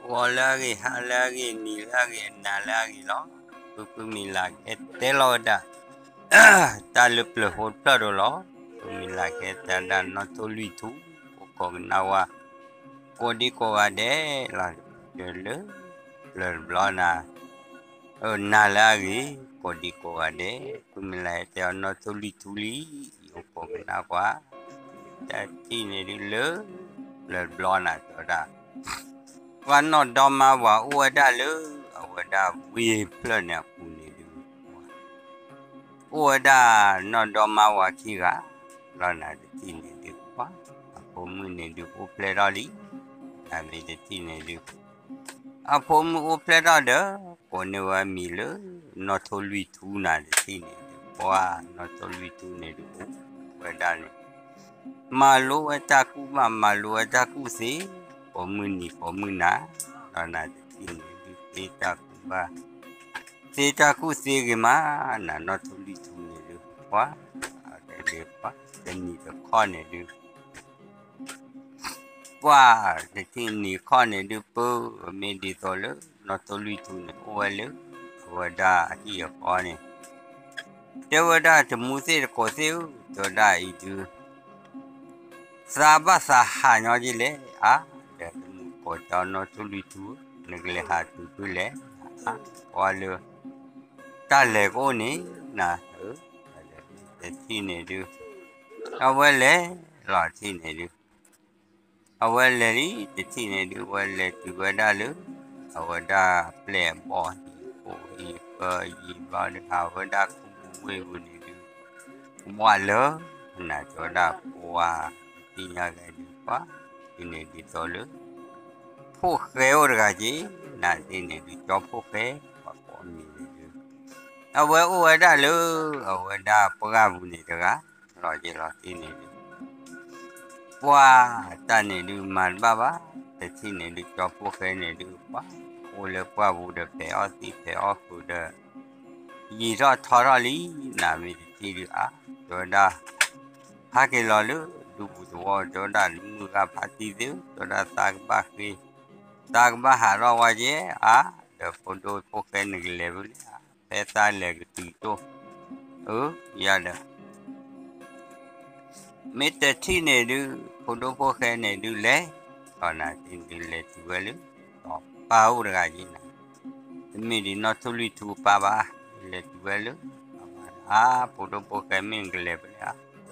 ဂီၤလၢအဂ့ၤ, ဟါလၢအဂ့ၤ, နံၤလၢအဂ့ၤ, နၤလၢအဂ့ၤလီၤ. ဖုဖုမံၤလၤကဟဲတဲလီၤဝဲဒၣ် တၢ်လၢပျၢၤဖိတဖျၢၣ်ဒိၣ်လီၤ. ဖုမံၤလၤကဟဲတဲဒၣ်နီၢ်ထိၣ်လွံၢ်ထူ အိၣ်ခိးကနၣ်ဝဲ ကိးဒံကိးဂၤဒဲးလီၤ. ဒီးလၢ ပျၢၤတဘျီနၤ နၤလၢအဂ့ၤ ကိးဒံကိးဂၤဒဲး, ဖုမံၤလၤဟဲတဲအီၤနီၢ်ထိၣ်လွံၢ်ထူလံ, ယအိၣ်ခိးကနၣ်ကွၢ် တၢ်ထံၣ်န့ၣ်ဒုးလၢ ပျၢၤတဘျီနၤတဲဝဲဒၣ် ပှၤနီၢ်ဒီမါဝၤအိၣ်ဝဲဒၣ်လၢ အဝဲဒၣ်ဝ့ၢ်ဖျၢၣ်န့ၣ်အပူၤန့ၣ်ဒုး အိၣ်ဝဲဒၣ်နီၢ်ဒီမါဝၤခံဂၤ လီၤနၤတထံၣ်န့ၣ်ဒုး ပှၤ အဖိမုၣ်န့ၣ်ဒုးအိၣ်ဖျဲၣ်ထီၣ်လံ, နမ့ၢ်တထံၣ်န့ၣ်ဒုး အဖိမုၣ်အိၣ်ဖျဲၣ်ထီၣ်ဒီး ကိးန့ၢ်ဝဲမံၤလၢ နီၢ်ထိၣ်လွံၢ်ထူနၤတထံၣ်န့ၣ်ဒုး ပှၤ နီၢ်ထိၣ်လွံၢ်ထူန့ၣ်ဒုးအိၣ်ဝဲဒၣ်န့ၣ် မၤလိဝဲတၢ်ကူၣ်ဘၣ် မၤလိဝဲတၢ်ကူၣ်သ့, ပိာ်မုၣ်နံၤပိာ်မုၣ်နၤ ဒီးနၤတထံၣ်န့ၣ်ဒုးသ့တၢ်ကူၣ်ဘၣ် သ့တၢ်ကူၣ်သ့ဂ့ၤမး, နနီၢ်ထိၣ်လွံၢ်ထူန့ၣ်ဒုး ပှၤ အကဲဒုးပှၤတနံၤတခီန့ၣ်ဒုး ပှၤတထံၣ်နံၤခီန့ၣ်ဒုး ပၢမ့ၢ်ဒ်သိးလၢ နီၢ်ထိၣ်လွံၢ်ထူန့ၣ် အိၣ်ဝဲလၢ အဝဲဒၣ်အဟံၣ်အဃီန့ၣ် တဲဝဲဒၣ်တမူသ့ၣ်တကိးသ့ၣ်ဧၢ, တဲဝဲဒၣ်အံၤဒုး သးဘၣ်သးဟးညီက့လဲၣ်, အါ ဒီးတမူကိးတီနီၢ်ထိၣ်လွံၢ်ထူ နကလဲၤဟးတုၤဖုလဲၣ်, အါ ကွၢ်လၢ တၢ်လဲၤကအိၣ်န့ၣ် န တထံၣ်န့ၣ်ဒုး အဝဲလဲၤလီၤထံၣ်န့ၣ်ဒုး အဝဲလဲၤလံ တထံၣ်န့ၣ်ဒုး အဝဲလဲၤတုၤဝဲဒၣ်လၢ အဝဲဒၣ်ပျဲၢ်အဘီၣ်ဟံၣ် အိၣ်ဟံၣ်ဃၢယံာ်ဘျီဒုး ဟးဝဲဒၣ်ခူပူၤဝ့ၢ်ပူၤန့ၣ်ဒုး ဝးလၢ နၤတဲဝဲဒၣ်ပှၤ တသ့ၣ်ညါဂဲၤဒုးပှၤ ဒ်န့ၣ်ဒ်သိးလၢ ဖိၣ်ဃဲအိၣ်တဂၤက့ၤ နၤတထံၣ်န့ၣ်ဒုး ကၠီဖိၣ်ဃဲ ပှၤကိးမံၤန့ၣ်ဒုး အဝဲအိၣ်ဝဲဒၣ်လၢ အဝဲဒၣ်ပှၢ်ပူၤန့ၣ်တဂၤ လီၤက့ၤလီၤတထံၣ်န့ၣ်ဒုး ပှၤတၢ်န့ၣ်ဒုးမၤတဘၣ်ဘၣ် တထံၣ်န့ၣ်ဒုး ကၠီဖိၣ်ဃဲန့ၣ်ဒုး ပှၤ အိၣ်လၢပှၢ်ပူၤဒီး ဖဲးအီၣ်သံဖဲးအီၣ်ဃုာ်ဒီး ယံာ်ထီၣ်ထီထီၣ်လံ နၤမ့ၢ်တထံၣ်ဒုး အါ တဲဝဲဒၣ် ဟးက့ၤလီၤလၢ ဒူပူၤသဝီ တဲဝဲဒၣ် မုၢ်ဂၤဖးတံၢ်သ့ၣ်ဧၢ တဲဝဲဒၣ် သးကဘၣ်ဃ့ သးကဘၣ်ဟးထီၣ်ဝဲက့ၤ အါ ဒီးဖိဒိၣ်ဖိၣ်ဃဲန့ၣ်ကလဲၤဖဲလဲၣ် ဖဲသးလဲၤကတုၤတိၢ် အၢ ယၤဒီး မ့ၢ်တထံၣ်န့ၣ်ဒုး ဖိဒိၣ်ဖိၣ်ဃဲန့ၣ်ဒုးလဲၤ ဒီးနၤတထံၣ်န့ၣ်ဒုးလဲၤတုၤဝဲလၢ ဒီးပၢ်အိၣ်တဂၤက့ၤနၤ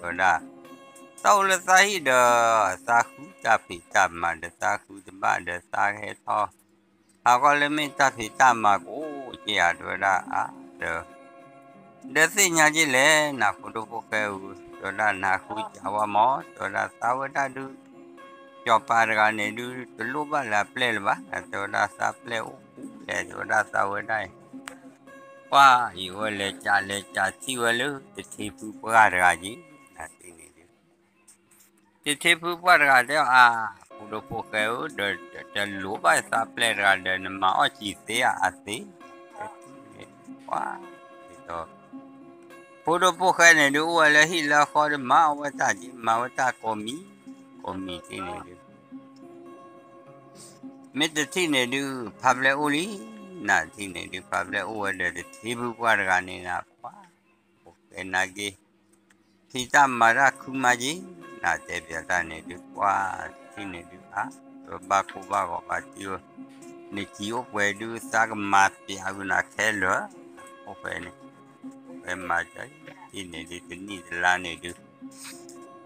တမ့ၢ်ဒ်နီၢ်ထိၣ်လွံၢ်ထူပၢ်ဘၣ် လဲၤတုၤဝဲလၢ အါ ဖိဒိၣ်ဖိၣ်ဃဲမ့ၢ်နကလဲၤဖဲလဲၣ် တဲဝဲဒၣ် သးအိၣ်လၢသးဟံၣ်ဒီး သးဃုတၢ်ဖံးတၢ်မၤဒီး သးဃုတဘၣ်ဒီးသးကဟဲထီၣ် ဟးဂီၤလၢမ့ၢ်တၢ်ဖံးတၢ်မၤကိးက့ၤဧါ တဲဝဲဒၣ် အါ ဒီး ဒီးသ့ၣ်ညါက့ၤလဲၣ် နၤဖိဒိၣ်ဖိၣ်ဃဲဧၢ တဲဝဲဒၣ် နဃုစၢ်ဝဲမး တဲဝဲဒၣ် သးဝဲဒၣ်ဒုး စီၤပၤတဂၤန့ၣ်ဒုး တလိၣ်ဘၣ်လၢအပျဲၢ်လၢၤဘၣ် တဲဝဲဒၣ် သးပျဲၢ်အိၣ်ပူၤလဲၣ် တဲဝဲဒၣ် သးဝဲဒၣ်အံၤ ပှၤအံၤဝဲလဲၤကးလဲၤကးထံၣ်ဝဲလၢ တထ့ဖုပှၢ်တဂၤက့ၤ နၤတထံၣ်န့ၣ်ဒုး တထ့ဖုပှၢ်တဂၤတဲအီၤ အါ ဖိဒိၣ်ဖိၣ်ဃဲဧၢ ဒီးတလိၣ်ဘၣ်သးပျဲၢ်တဂၤဒီး နမၤအီၣ်စံၤသ့ဧါ အသ့ တဲန့ၣ် ပှၤ ဒ်သိး ဖိဒိၣ်ဖိၣ်ဃဲန့ၣ်ဒုး အိၣ်ဝဲလၢဟံၣ်လၢဃီဒီး မၤအီၣ်ဝဲတၢ်က့ၤ မၤဝဲတၢ်ကိးမံၤ ကိးမံၤတထံၣ်န့ၣ်ဒုး မ့ၢ်တထံၣ်န့ၣ်ဒုး ဖးဖျဲၣ်အိၣ်လံ နၤတထံၣ်န့ၣ်ဒုး ဖးဖျဲၣ်အိၣ်ဝဲဒီး တထ့ဖုပှၢ်တဂၤန့ၣ်နၤ ပှၤ ဖိၣ်ဃဲနာ်က့ၤ ဖံးတၢ်မၤတၢ်ခုမးက့ၤ နၤတဲပၠးတၢ်န့ၣ်ဒုး ပှၤတထံၣ်န့ၣ်ဒုး အါ ဘၣ်ကိၢ်ဘၣ်ဂီၤဘၣ်တံၢ်ဧၢ နစံၤအိၣ်ပှဲၤဒုး သးကမၤပၠးဝံၤနၤခဲလၢာ် ဖိၣ်ဃဲန့ၣ် ဖိၣ်ဃဲမၤတထံၣ်န့ၣ်ဒုး တနံၣ်တလါန့ၣ်ဒုး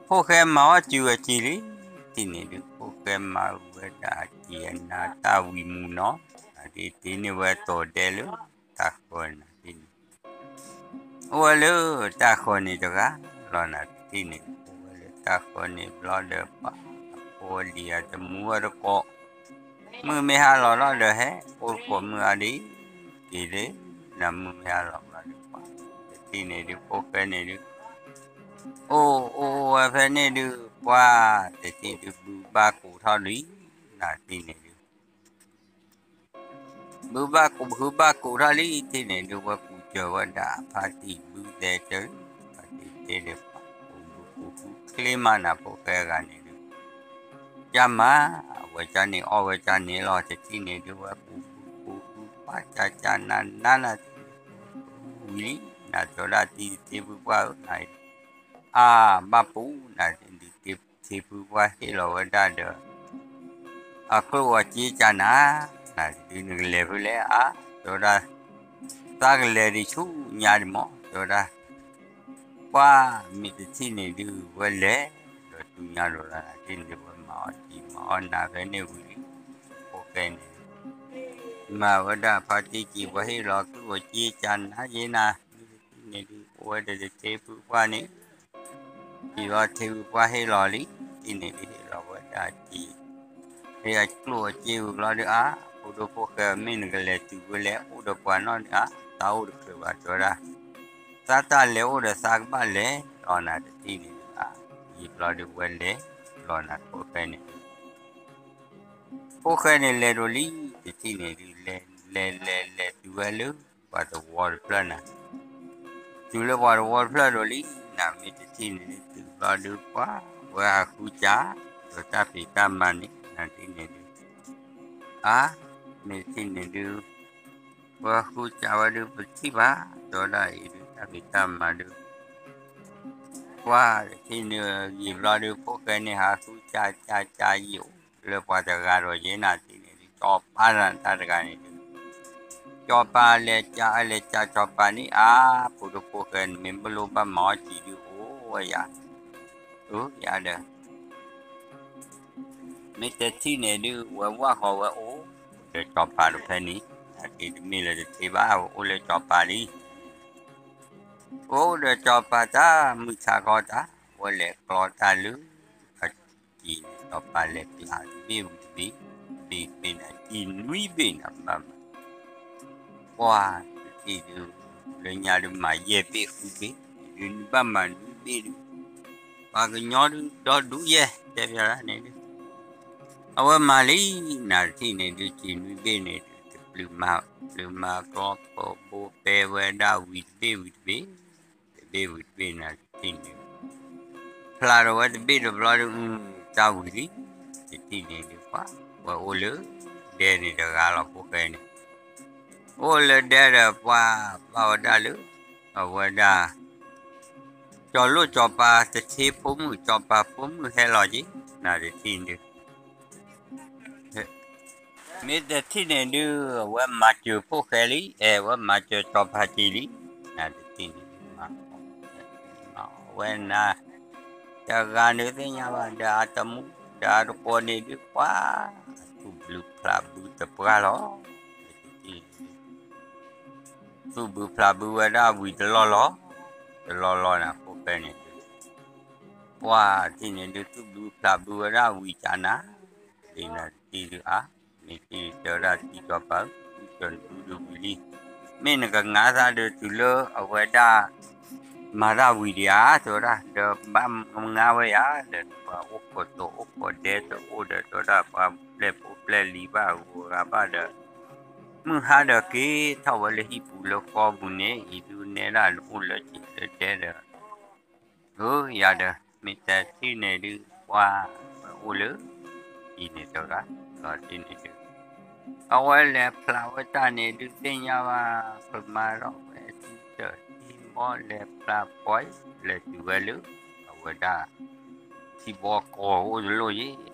ဖိၣ်ဃဲမၤအီၣ်စံၤဝဲစံၤလံ တထံၣ်န့ၣ်ဒုး ဖိၣ်ဃဲမၤဝဲဒၣ်အစံၤအနၤတၢ်ဝံၤမူနီၤ နၤဒုးတ့န့ၢ်ဝဲတိၤဒဲလၢ တၢ်ဃၢနၤတထံၣ်န့ၣ် အိၣ်ဝဲလၢတၢ်ဃၢန့ၣ်တဂၤ လီၤနၤတထံၣ်န့ၣ် အိၣ်ဝဲလၢတၢ်ဃၢန့ၣ်ဘျီဒီး ပှၤ အဖိအလံၤအတမူဝဲတကိး မုၢ်မ့ၢ်ဟါလီၤလီၤဒီးဟဲ အိၣ်တကိးမုၢ်အါဒံး က့ၤလၢ နၤမုၢ်မ့ၢ်ဟါလီၤဘျီဒီး ပှၤ တထံၣ်န့ၣ်ဒုး ဖိၣ်ဃဲန့ၣ်ဒုး အိၣ်အိၣ်ဝဲဖဲန့ၣ်ဒုး ပှၤ တထံၣ်ဒုး ဘုဘၣ်ကူးထီၣ်လံ နၤတထံၣ်န့ၣ်ဒုး ဘုဘၣ်ကူး ဘုဘၣ်ကူးထီၣ်လံ တထံၣ်န့ၣ်ဒုး ဝဲကူးစၢၤဝဲဒၣ် ဖါတံၢ်ဘုသဲတၢ် ဖါတံၢ်တဲဒီး ပှၤကူးဘုကူးကူးချ့မးနၤ ဖိၣ်ဃဲဂၤန့ၣ်ဒုး ကမၤ, အဝဲကန့ၣ်အီၣ်ဝဲကန့ၣ်လီၤ. တထံၣ်န့ၣ်ဒုး ဝဲပူၤဃုပူၤဃုပှၢ်ကကနၤနၤနၤ, ဝံၤလံ, နတဲဒၣ်တံၤသ့ဖုပှၢ်ဧၢ, နအါ, ဘၣ်ပူၤနၤ, ဒုးသ့ဖုပှၢ်ဟ့ၣ်လီၤဝဲဒၣ်ဒီး အကျိၣ်အစ့ကနၤ, နၤဒုးနကလဲၤဖဲလဲၣ်အါ, တဲဝဲဒၣ်, သးကလဲၤဒံးဆူညါဒံးမး, တဲဝဲဒၣ်, ပှၢ်မ့ၢ်တထံၣ်န့ၣ်ဒုး ဝဲလဲၤဒီးဆူညါဒီးလီၤ. နၤတထံၣ်န့ၣ်ဒုး ဝဲမၤအီၣ်တံၤမၤအီၣ်နၤဖဲန့ၣ်ဝံၤလံ, ဖိၣ်ဃဲန့ၣ် မၤဝဲဒၣ်ဖါတံၢ်က့ၤ ပှၤဟ့ၣ်လီၤကျိၣ်အစ့ကနၤယဲနၤ, မ့ၢ်တထံၣ်န့ၣ်ဒုး အိၣ်ဝဲဒီးတထံၣ်ဖုပှၢ်န့ၣ် က့ၤဘၣ်ထံၣ်ဖုပှၢ်ဟ့ၣ်လီၤလံ, တထံၣ်န့ၣ်ဒုးဟ့ၣ်လီၤဝဲဒၣ်က့ၤ ဟ့ၣ်အကျိၣ်အစ့ဝံၤဘျီဒုးအါ, ဖိဒိၣ်ဖိၣ်ဃဲ မ့ၢ်နကလဲၤတုၤဝဲလဲၣ်, အိၣ်ဒီးပှၤနီၣ်န့ၣ်အါ, သးအိၣ်တချုးဘၣ်တဲဝဲဒၣ်, သးတၢ်လဲၤအိၣ်ဒီးသးကဘၣ်လဲၤလီၤ. နၤတထံၣ်န့ၣ်ဒုးအါ, ယံာ်ဘျီဒုးဝဲလဲၤလီၤနၤဖိၣ်ဃဲန့ၣ် ဖိၣ်ဃဲန့ၣ်လဲၤဒိးလံ, တထံၣ်န့ၣ်ဒုး လဲၤလဲၤလဲၤလဲၤတုၤဝဲလၢ ပှၤသဝီတဖျၢၣ်နၤ, တုၤလၢပှၤသဝီတဖျၢၣ်ဒိးလံ, နၤမ့ၢ်တထံၣ်န့ၣ်ဒုး တုၤဘျီဒုးပှၢ် ဝဲဟးဃုစး ဒီးတၢ်ဖံးတၢ်မၤန့ၣ် နၤတထံၣ်န့ၣ်ဒုး အါ, မ့ၢ်တထံၣ်န့ၣ်ဒုး ပှၤဃုစးဝဲဒုး ပထံၣ်ဘၣ်, တဲဝဲဒၣ်အံၤဒုး တၢ်ဖံးတၢ်မၤဒုး ပှၢ်တထံၣ်န့ၣ် ယံာ်ဘျီဒုး ဖိၣ်ဃဲန့ၣ်ဟးဃုစးစးစးယံာ်အိၣ်လၢပှၤတဂၤဒီးယဲနၤတထံၣ်န့ၣ်ဒုး ကၠီၤပၤတၢ်တဂၤန့ၣ်ဒုး ကၠီၤပၤလဲၤကးလဲၤကးကၠီၤပၤန့ၣ်အါ, ဖိဒိၣ်ဖိၣ်ဃဲန့ၣ် မ့ၢ်ဘၣ်လိၣ်ဘၣ်မၤအီၣ်စံးဒုးအိၣ်ဝဲယၤ, အိၣ်ယၤဒီး မ့ၢ်တထံၣ်န့ၣ်ဒုး ဝဲဝၣ်ဃီၤဝဲအိၣ်ဒီးကၠီၤပၤတဖဲန့ၣ်, နၤတထံၣ်တမ့ၢ်လၢတထံၣ်ဘၣ် ဝဲအိၣ်လၢကၠီၤပၤလံ, အိၣ်ဒီးကၠီၤပၤတၢ်မုၢ်ဆါခီတၢ် ဝဲလဲၤကျီတၢ်လၢ အက့ၤန့ၣ် ကၠီၤပၤလဲၤပျးတဘ့ၣ်ဝံၤတဘ့ၣ်, တဘ့ၣ်တဘ့ၣ်န့ၣ် စံးနွံဘ့ၣ်န့ၣ် ဘၣ်မၤ ပှၢ်တထံၣ်ဒုး လၢညါဒုးမၤယဲၢ်ဘ့ၣ်ဃုဘ့ၣ်, ဒုးနဘၣ်မၤနွံဘ့ၣ်ဒုး, ပှၤကညီဒုးဒီဒူၣ်ယဲၢ် တဲပျးဒၣ်န့ၣ်ဒုး, အဝဲမၤလံ, နၤတထံၣ်န့ၣ်ဒုး စံးနွံဘ့ၣ်န့ၣ်ဒုး တပျုၤမၤ ပျုၤမၤကျီဖီဘိပဲဝဲဒၣ်ဝံၤတဘ့ၣ်ဝံၤတဘ့ၣ်, တဘ့ၣ်ဝံၤတဘ့ၣ်နၤတထံၣ်န့ၣ် ဖျးဒီးဝဲတဘ့ၣ်တဘျီဒုး တၢ်ဝံၤလံ, တထံၣ်န့ၣ်ဒုးပှၢ် ဝဲအိၣ်လၢ ဒဲန့ၣ်တဂၤလီၤဖိၣ်ဃဲန့ၣ်, အိၣ်လၢဒဲဒီးပှၢ်ဘၣ်ဝဲဒၣ်လၢ အဝဲဒၣ် ကၠီၤလိၣ်ကၠီၤပၤတထံဖိမုၣ် ကၠီၤပၤဖိမုၣ်ဟဲလီၤက့ၤ, နၤတထံၣ်ဒုး မ့ၢ်တထံၣ်န့ၣ်ဒုး အဝဲမၤစၢၤဖိၣ်ဃဲလံ, အဲ အဝဲမၤစၢၤကၠီၤပၤက့ၤလံ, နၤတထံၣ်န့ၣ်ဒုး မၤအီၣ်ဝဲနၤ တဂၤန့ၣ်သ့ၣ်ညါဘၣ် ဒီးအတမူ ဒီးအတကိးန့ၣ်ဒုး ပှၢ် သူၣ်ဘျုးဖျးဘုတပှၢ်လီၤ, မ့ၢ်တထံၣ် သူၣ်ဘုဖျးဘုဝဲဒၣ်ဝံၤတလီၢ်လီၢ်, တလီၢ်လီၢ်န့ၣ် ဖိၣ်ဃဲန့ၣ်ဒုး ပှၢ်တထံၣ်န့ၣ်ဒုး သူၣ်ဘုဖျးဘုဝဲဒၣ်ဝံၤကနၤ, ဒ်နၤတထံၣ်ဒုးအါ, မ့ၢ်တထံၣ်တဲဝဲဒၣ်တံၤကၠီၤပၤဧၢ, သူၣ်ကၠီၤနဘုဒုးဝံၤလံ, မ့ၢ်နကငါသးဒီးတုၤလၢအဝဲဒၣ် မၤတၢ်ဝံၤဒံးဧါ တဲဝဲဒၣ်, ဒီးဘၣ်မငါဝဲယၤ, ဒီးပှၤအိၣ်ခိးတိၤအိၣ်ခိးဒဲတအိၣ်ဒီး တဲဝဲဒၣ်ပှၤပျဲၢ်ဖိပျဲၢ်လံၤဘၣ်ဂီၤဂၤဘၣ်ဒီး မုၢ်ဟါဒီးက့ၤထီၣ်ဝဲလၢဟံၣ်ပူၤလၢဃီပူၤန့ၣ် အံၤဒုးနဲဒၣ်နအိၣ်လၢက့ၤလၢဒဲဒီး ဧၢ ယၤဒီး မ့ၢ်တထံၣ်န့ၣ်ဒုး ပှၢ်ဝဲအိၣ်လၢ အံၤန့ၣ်တဂၤ လီၤတံၢ်န့ၣ်ဒုး အဝဲလဲၤဖျးဝဲတၢ်န့ၣ်ဒုးသ့ၣ်ညါဘၣ် ကမၤဒီးဝဲထံတၢၢ်ထံဘီလဲၤဖျးပှၢ် လဲၤတုၤဝဲလၢ အဝဲဒၣ် ထံဘီကီၢ်အိၣ်တလိၣ်ယဲၢ် နပှၢ်တိဝဲလၢ သးပှၢ်တဂၤဝဲလဲၤဖျးထံဘီကီၢ် တိဒီးပှၤသးပှၢ်တဂၤလံ နတထံၣ်န့ၣ် ပှၤသးပ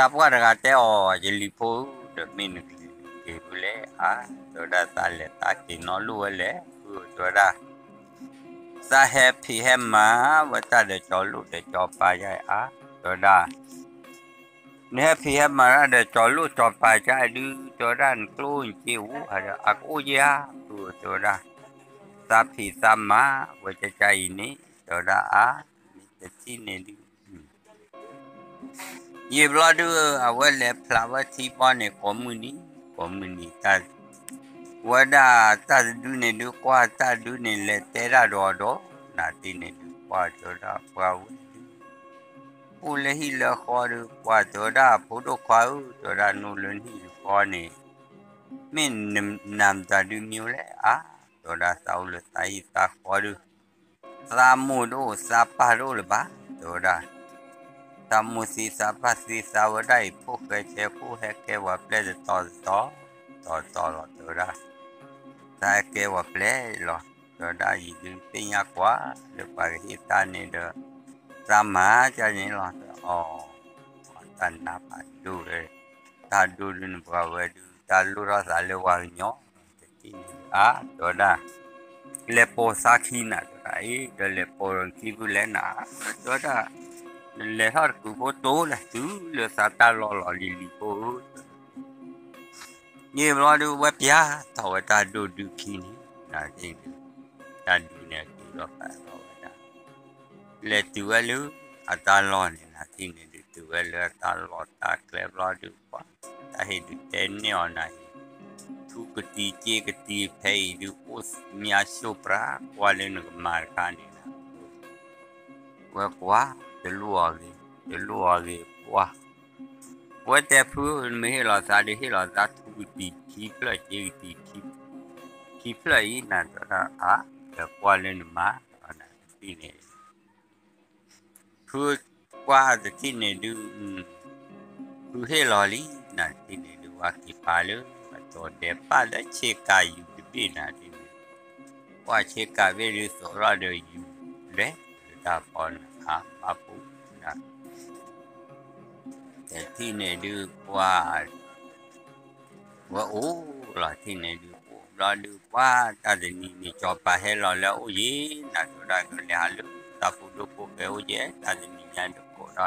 ှၢ်တဂၤတဲအီၤ ယလံၤဖိဧၢ ဒီးမ့ၢ်နကလံၤက့ၤဖဲလဲၣ်ဧါ တဲဝဲဒၣ်သးလဲၤသးက့ၤနီတလိၣ်ဝဲလဲၣ် တဲဝဲဒၣ် သးဟဲဖံးဟဲမၤဝဲတၢ်ဒီးကၠီၤလိၣ်ဒီးကၠီၤပၤယါအံၤဧါ တဲဝဲဒၣ် နဟဲဖံးဟဲမၤတၢ်ဒီးကၠီၤလိၣ်ကၠီၤပၤယါအံၤဒုး တဲဝဲဒၣ်နကျိၣ်နစ့အိၣ်ဧါဒီး အကအိၣ်ယဲၢ်ဧါ တဲဝဲဒၣ် သးဖံးသးမၤဝဲကၠါကၠါအံၤန့ၣ် တဲဝဲဒၣ်အါ မ့ၢ်တထံၣ်န့ၣ်ဒုး ယံာ်ဘျီဒုး အဝဲလဲၤဖျးဝဲထံဘီန့ၣ် ကိးမုၢ်နံၤ ကိးမုၢ်နံၤတၢ် ဝဲဒၣ်တၢ်တဒုန့ၣ်ဒုး ကွၢ်တၢ်ဒုန့ၣ် လဲၤတဲတၢ်ဒီးအီၤဒီး နတထံၣ်န့ၣ်ဒုး ကွၢ်တဲဝဲဒၣ်ပှၤဝဲဒုး အိၣ်လၢဟံၣ်လၢဃီဒုး ကွၢ်တဲဝဲဒၣ် ဖိဒိၣ်ခွါဧၢ တဲဝဲဒၣ် နအိၣ်လၢနဟံၣ်လၢဃီန့ၣ် မ့ၢ်နနၢ်မတၤဒုးမံၤလဲၣ်ဧါ တဲဝဲဒၣ်သးအိၣ်လၢသးဟံၣ်သးဃီဒုး, သးမိၢ်တအိၣ်သးပၢ်တအိၣ်လၢၤဘၣ် တဲဝဲဒၣ်, သးမိၢ်သံသးပၢ်သံသးဝဲဒၣ်အံၤ ဖိၣ်ဃဲဆဲးဖိၣ်ဟဲကဲပှၤပျဲၢ်တတီၤတတီၤ, တီၤတီၤလီၤ တဲဝဲဒၣ်, သးဟဲကဲပှၤပျဲၢ်လီၤ တဲဝဲဒၣ် ယဒုးသ့ၣ်ညါကွၢ်လၢပှၤကဟ့ၣ်သးန့ၣ်ဒီး သးမၤကန့ၣ်လီၤ အီၤ, တၢ်နါဖးဒိၣ်လၢ တၢ်ဒိၣ်ဒုးန့ၣ်ပှၤဝဲဒုး တၢ်လိၣ်ထီၣ်သးလၢပှၤကညီ, တထံၣ်န့ၣ်ဒုး အါ တဲဝဲဒၣ်, လဲၤပိာ်သးခံနၤ တဲဝဲဒၣ်, အ့ ဒီးလဲၤပိာ်ခံဖုလဲၣ်နၤ တဲဝဲဒၣ်, နလဲၤထီၣ်တကုာ်ဖိတိၤလဲၣ် တုၤလၢသးတၢ်လီၢ်လီၤလံၤလံၤဖိဧၢ ယံာ်ဘျီဒုး ဝဲပျၢ်ထီၣ်ဝဲတၢ်ဒိၣ်ဒုးခံန့ၣ် နၤတထံၣ်န့ၣ်ဒုး, တၢ်ဒုးန့ၣ်အက့ၤလီၤပာ်လီၤဝဲဒၣ်, လဲၤတုၤဝဲလၢအတၢ်လီၢ်န့ၣ် နၤတထံၣ်န့ၣ်ဒုး တုၤဝဲလၢအတၢ်လီၢ်တၢ်ကျဲဘျီဒုး ပှၤ တၢ်ဟ့ၣ်ဒုးတဲန့ၢ်အီၤနၤအံၤ, ထူကတံၤစ့ကတံၤဖဲအံၤဒုး အိၣ်ညါဆိပြး ကွၢ်လၢနကမၤတခါန့ၣ်နၤ ဝဲကွၢ် တလိၣ်အီၤဂ့ၤ, တလိၣ်အီၤဂ့ၤကွၢ်, ဝဲတဲဖု မ့ၢ်ဟ့ၣ်လီၤသးဒီး ဟ့ၣ်လီၤသးထူကတံၤခံဖျၢၣ် စ့ကတံၤခံဖျၢၣ်အံၤ နၤတဲဒၣ်အါ, ဒီးကွၢ်လၢနမၤ နၤတထံၣ်န့ၣ်, ဖုကွၢ်တထံၣ်န့ၣ်ဒုး ဖုဟ့ၣ်လီၤလံ နၤတထံၣ်န့ၣ်ဒုး ဝဲက့ၤပာ်လၢ အတီၤဒဲးပၢ်လၢဆ့ကၤယူၤတဘ့ၣ်နၤတထံၣ်န့ၣ်, ကွၢ်ဆ့ကၤဘ့ၣ်ဒုးသိးထီၣ်ဒီးယူၤလဲၤ လၢတၢ်ဖီနၤ အါဘၣ်ပူၤနၤ တထံၣ်န့ၣ်ဒုးကွၢ် ဝဲအိၣ်လီၤတထံၣ်န့ၣ်ဒုး အိၣ်ဘျီဒုး ပှၤတၢ်တနံၤန့ၣ် ကၠီၤပၤဟဲလီၤလၢအအိၣ်ယဲ နၤတဲဒၣ်ကလဲၤဟးလၢ တၢ်ဖိဒိၣ်ဖိၣ်ဃဲအိၣ်ယဲ တၢ်တနံၤညါဒုးကိးထီၣ်ဒီး ကိးထီၣ်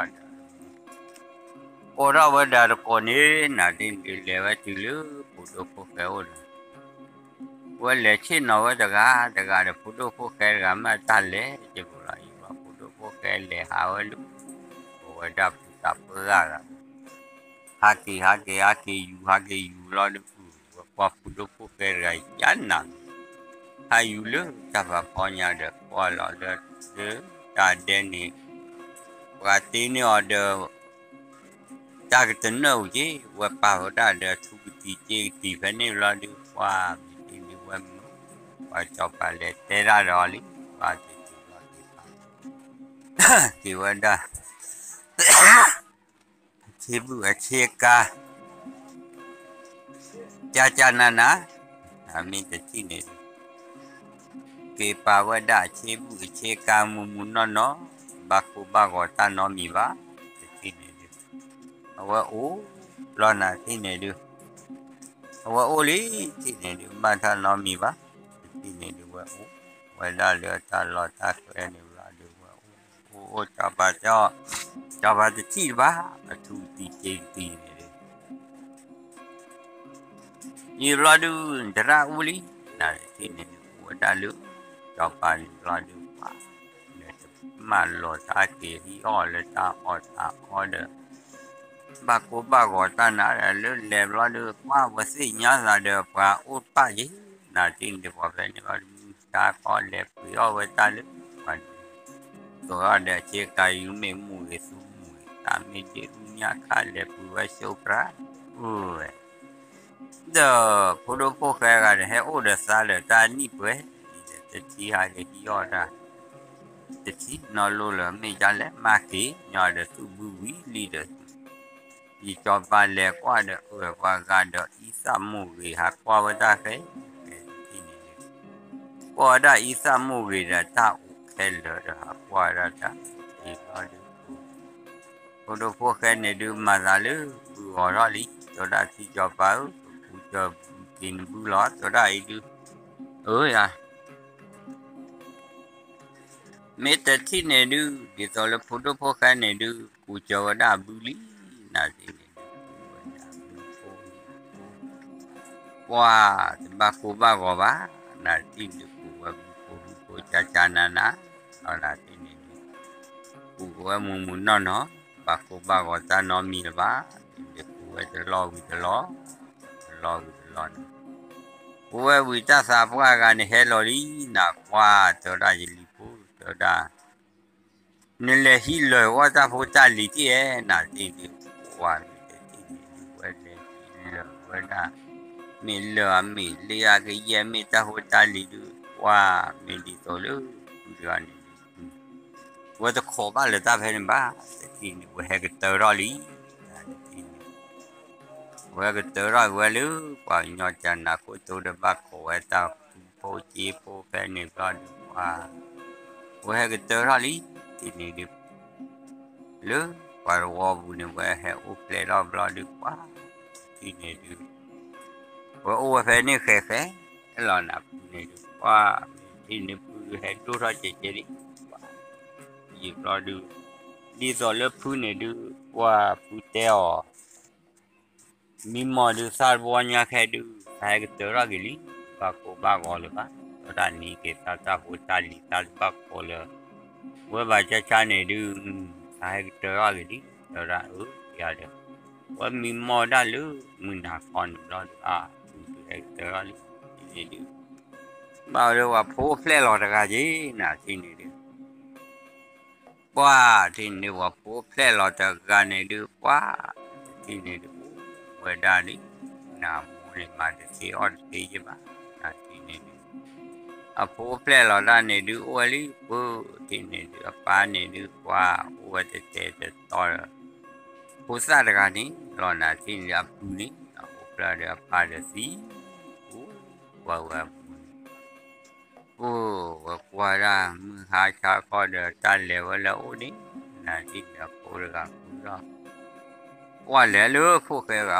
ဝဲဒၣ်တကိးန့ၣ် နၤတထံၣ်န့ၣ်ဒုး လဲၤဝဲတုၤလၢဖိဒိၣ်ဖိၣ်ဃဲအိၣ်ဒီး ဝဲလဲၤဆ့ၣ်နီၤဝဲတဂၤ တဂၤဒီး ဖိဒိၣ်ဖိၣ်ဃဲတဂၤမ့ၢ်တၢ်လဲၤက့ၤပူၤလီၤ ယံာ်ဘျီဖိဒိၣ်ဖိၣ်ဃဲလဲၤဟးဝဲလၢ အဝဲဒၣ်ပူၤသးပှၢ်ဂၤဂၤ ဟးက့ၤဟးက့ၤဟးက့ၤယူၤ ဟးက့ၤယူၤလီၤဒုး ဝဲကွၢ်ဖိဒိၣ်ဖိၣ်ဃဲတဂၤယါနၤ ဟးယူၤလၢတၢ်ဖးဖီညါဒီး ကွၢ်လီၤလၢ လၢတၢ်ဒဲန့ၣ် ပှၤတ့န့ၢ်အီၤဒီး တၢ်ကတနၢၣ်အူက့ၤ ဝဲပာ်ဝဲဒၣ်ဒီးထူကတံၤစ့ကတံၤဖဲန့ၣ်ဘျီဒုး ပှၤမ့ၢ်တ့န့ၢ်ဝဲမုာ် ပှၤကၠီၤပၤလဲၤတဲဒၣ်ဒီးအီၤလံ ပှၤက့ၤက့ၤဘျီက့ၤပာ် က့ၤဝဲဒၣ် ဆ့ဘူၣ်အဆ့ကၤ ကၢ်ကၢ်နးနး အမ့ၢ်တထံၣ်န့ၣ်ဒုး က့ၤပာ်ဝဲဒၣ်အဆ့ဘူၣ်အဆ့ကၤမူးမူးနီၢ်နီၢ် ဘၣ်ကိၢ်ဘၣ်ဂီၤတၢ်နီတမံၤဘၣ် တထံၣ်န့ၣ်ဒုး အဝဲအိၣ်လီၤနၤတထံၣ်န့ၣ်ဒုး အဝဲအိၣ်လံတထံၣ်န့ၣ်ဒုး ဘၣ်တၢ်နီတမံၤဘၣ် တထံၣ်န့ၣ်ဒုး ဝဲအိၣ်ဝဲဒၣ်လၢတၢ်လီၢ်တၢ်ကျဲန့ၣ်ဘျီဒုး ဝဲအိၣ်အိၣ်အိၣ် ကၠီၤပၤတဲအီၤ ကၠီၤပၤတထံၣ်ဘၣ် အထူကတံၤစ့ကတံၤန့ၣ်ဒုး ယံာ်ဘျီဒုး သရၣ်အိၣ်လံ နၤတထံၣ်န့ၣ်ဒုး အိၣ်ဝဲဒၣ်လၢ ကၠီၤပၤန့ၣ်ဘျီဒုး ပှၤ လဲၤတမၢလီၤတၢ်က့ၤဟံးအီၣ်လၢတၢ်အီၣ်တၢ်အီဒီး ဘၣ်ကိၢ်ဘၣ်ဂီၤတၢ်နးဒီး လၢလဲၤဘျီဒုး ပှၤဝဲသ့ၣ်ညါသးဒီး ပှၤအိၣ်တဖၣ်ယဲ နၤတထံၣ်န့ၣ်ဒုး ပှၤဖဲန့ၣ်ဘျီဒုး တၢ်ကီလဲၤပှ့ၤအီၣ်ဝဲတၢ်လၢ ပှၤ သိးထီၣ်ဒီးဆ့ကၤယူၤမ့ၢ်မူဂ့ၤသူမူဂ့ၤ တၢ်မ့ၢ်ဒ့မူညါခါလဲၤပှ့ၤဝဲဆိပြး အိၣ်ဝဲ ဒီးဖိဒိၣ်ဖိၣ်ဃဲဂၤဒီး ဟဲအိၣ်ဒီးသးဒီးတၢ်နံၣ်ပှဲၤ ဒ်လဲၣ်တထံၣ်ဟးက့ၤဟံးအီၣ်တၢ် တထံၣ်နီၢ်လိၣ်လၢၤ မ့ၢ်ဒ်လဲၣ်မၤက့ၤညီဒီးသူၣ်ဘုဝံၤလံဒီး ယကၠီၤပၤလဲၤကွၢ်ဒီး အၢၣ်ပှၤဂၤဒီးအံသၣ်မိၢ်ဂ့ၤ ဟးကွၢ်ဝဲတၢ်ဃဲ တထံၣ်န့ၣ်ဒုး ကွၢ်ဝဲဒၣ်အံသၣ်မိၢ်ဂ့ၤဒီးတၢ်အိၣ်ခဲလၢာ်ဒီး ဟးကွၢ်ဝဲဒၣ်တၢ် အံၤဘျီဒုး ဖိဒိၣ်ဖိၣ်ဃဲန့ၣ်ဒုး မၤသးလၢဘုဂီၤထီၣ်လံ တဲဝဲဒၣ်ထံကၠီၤပၤဧၢ ပကူကၢၤဘုက့ၤနဘုလီၤ တဲဝဲဒၣ်အံၤဒုး အၢယၤ မ့ၢ်တထံၣ်န့ၣ်ဒုး ဒ်သိးလၢဖိဒိၣ်ဖိၣ်ဃဲန့ၣ်ဒုး ကူစၢၤဝဲဒၣ်ဘုလံ နၤတထံၣ်န့ၣ်ဒုး ကူဝဲဒၣ်ဘုဖိ ပှၤတဘၣ်ကိၢ်ဘၣ်ဂီၤဘၣ် နၤတထံၣ်န့ၣ်ဒုး ကူဝဲဘုဖိဘုဖိ ကၢ်ကၢ်နးနး နၤတထံၣ်န့ၣ်ဒုး ကူဝဲမူးမူးနီၢ်နီၢ် ဘၣ်ကိၢ်ဘၣ်ဂီၤတၢ်နီတမံၤလၢၤဘၣ် ဒုးကူဝဲတလီၢ်ဝံၤတလီၢ် တလီၢ်ဝံၤတလီၢ်န့ၣ် ကူဝဲဝံၤတၢ်သးပှၢ်ဂၤန့ၣ်ဟဲလီၤလံ နၤကွၢ် တဲဝဲဒၣ်ယလံၤဖိ တဲဝဲဒၣ် နလဲၤဟံးလၢာ်ဝဲတၢ်ဖိတၢ်လံၤတ့ၢ်ဧဲ နၤတထံၣ်န့ၣ်ဒုး ကွၢ်မ့ၢ်တထံၣ်န့ၣ်ဒုး ဝဲလဲၤဟံးလၢာ်ဝဲဒၣ် မ့ၢ်လၢအမ့ၢ်လ့အကယဲၢ်မ့ၢ်တၢ်ဖိတၢ်လံၤဒုး ပှၤမ့ၢ်ဒ်သိးလၢဖုတဂၤန့ၣ်ဒုး ဝဲတခိးဘၣ်လၢၤတၢ်ဖဲန့ၣ်ဘၣ်. တထံၣ်န့ၣ် ဝဲဟဲကတၢၢ်ထီၣ်လံ. တထံၣ်န့ၣ် ဝဲကတၢၢ်ထီၣ်က့ၤဝဲလၢ ပှၤကညီကနးခိၣ်တိဒီးဘၣ်ခိးဝဲတၢ်ဖိက့ဖိဖဲန့ၣ်ဘျီဒုး ပှၤ ဝဲဟဲကတၢၢ်ထီၣ်လံ. တထံၣ်န့ၣ်ဒုး လၢပှၤတဝီပူၤန့ၣ် ဝဲဟဲအိၣ်ဖျဲၣ်ထီၣ်ဘျီဒုး ပှၤ တထံၣ်န့ၣ်ဒုး ဝဲအိၣ်ဝဲဖဲန့ၣ်ဃဲးဃဲးလီၤနၤ ဖုန့ၣ်ဒုး ပှၤ တထံၣ်န့ၣ်ဖုဟဲဒိၣ်ထီၣ်ကဲးကဲးလံ ပှၤ ယံာ်ဘျီဒုး ဒ်သိးလၢဖုန့ၣ်ဒုး ပှၤဖုတဲအီၤ မံမီၢ်ဒုး သးတဘီညါခဲဒုး သးဟဲကတၢၢ်ထီၣ်က့ၤလံ ဘၣ်ကိၢ်ဘၣ်ဂီၤလၢၤဘၣ် ဒီးတၢ်နံၤက့ၤသးတၢ်ဖိတၢ်လံၤ သးတဘၣ်ကိၢ်လၢၤ ဝဲဘၣ်ဆါဆါန့ၣ်ဒုး သးဟဲကတၢၢ်ထီၣ်က့ၤလံ ဒီးဒၣ်အၢ ယၤဒီး ဝဲမံမီၢ်ဒၣ်လၢမုၢ်နၤခီန့ၣ်ဘျီဒုး အါ ဖုဒုးဟဲကတၢၢ်ထီၣ်လံ တထံၣ်န့ၣ်ဒုး ဘၣ်ဝဲလၢပှၤဖိဖျဲၣ်လီၤတဂၤက့ၤ နၤတထံၣ်န့ၣ်ဒုး ပှၤတထံၣ်န့ၣ် ပှၤဖိဖျဲၣ်လီၤတဂၤန့ၣ်ဒုး ပှၤတထံၣ်န့ၣ်ဒုး အိၣ်ဝဲဒၣ်လံ နၤမိၢ်န့ၣ်မၤတသ့အီၣ်တသ့ယဲၢ်ဘၣ် နၤတထံၣ်န့ၣ်ဒုး အဖိဖျဲၣ်လီၤတၢ်န့ၣ်ဒုး အိၣ်ဝဲလံ ပှၤတထံၣ်န့ၣ်ဒုး အပၢ်န့ၣ်ဒုး ပှၤအိၣ်ဝဲတတဲတတီဒီး ဖိသၣ်တဂၤန့ၣ်လီၤ နၤတထံၣ်န့ၣ်ဒုး အပုၢ်န့ၣ် အအိၣ်ဖျဲၣ်ဒီးအပၢ်ဒီးသံ အိၣ်ဝဲဝဲအပူၤန့ၣ် အိၣ်ဝဲကွၢ်ဒၣ်မုၢ်ဟါဆါခီဒီး တၢ်လဲၤဝဲလၢအအိၣ်န့ၣ် နၤတထံၣ်န့ၣ်အဖိတဂၤဃုထီၣ် ကွၢ်လဲၤလၢခိၣ်ဃဲဂၤ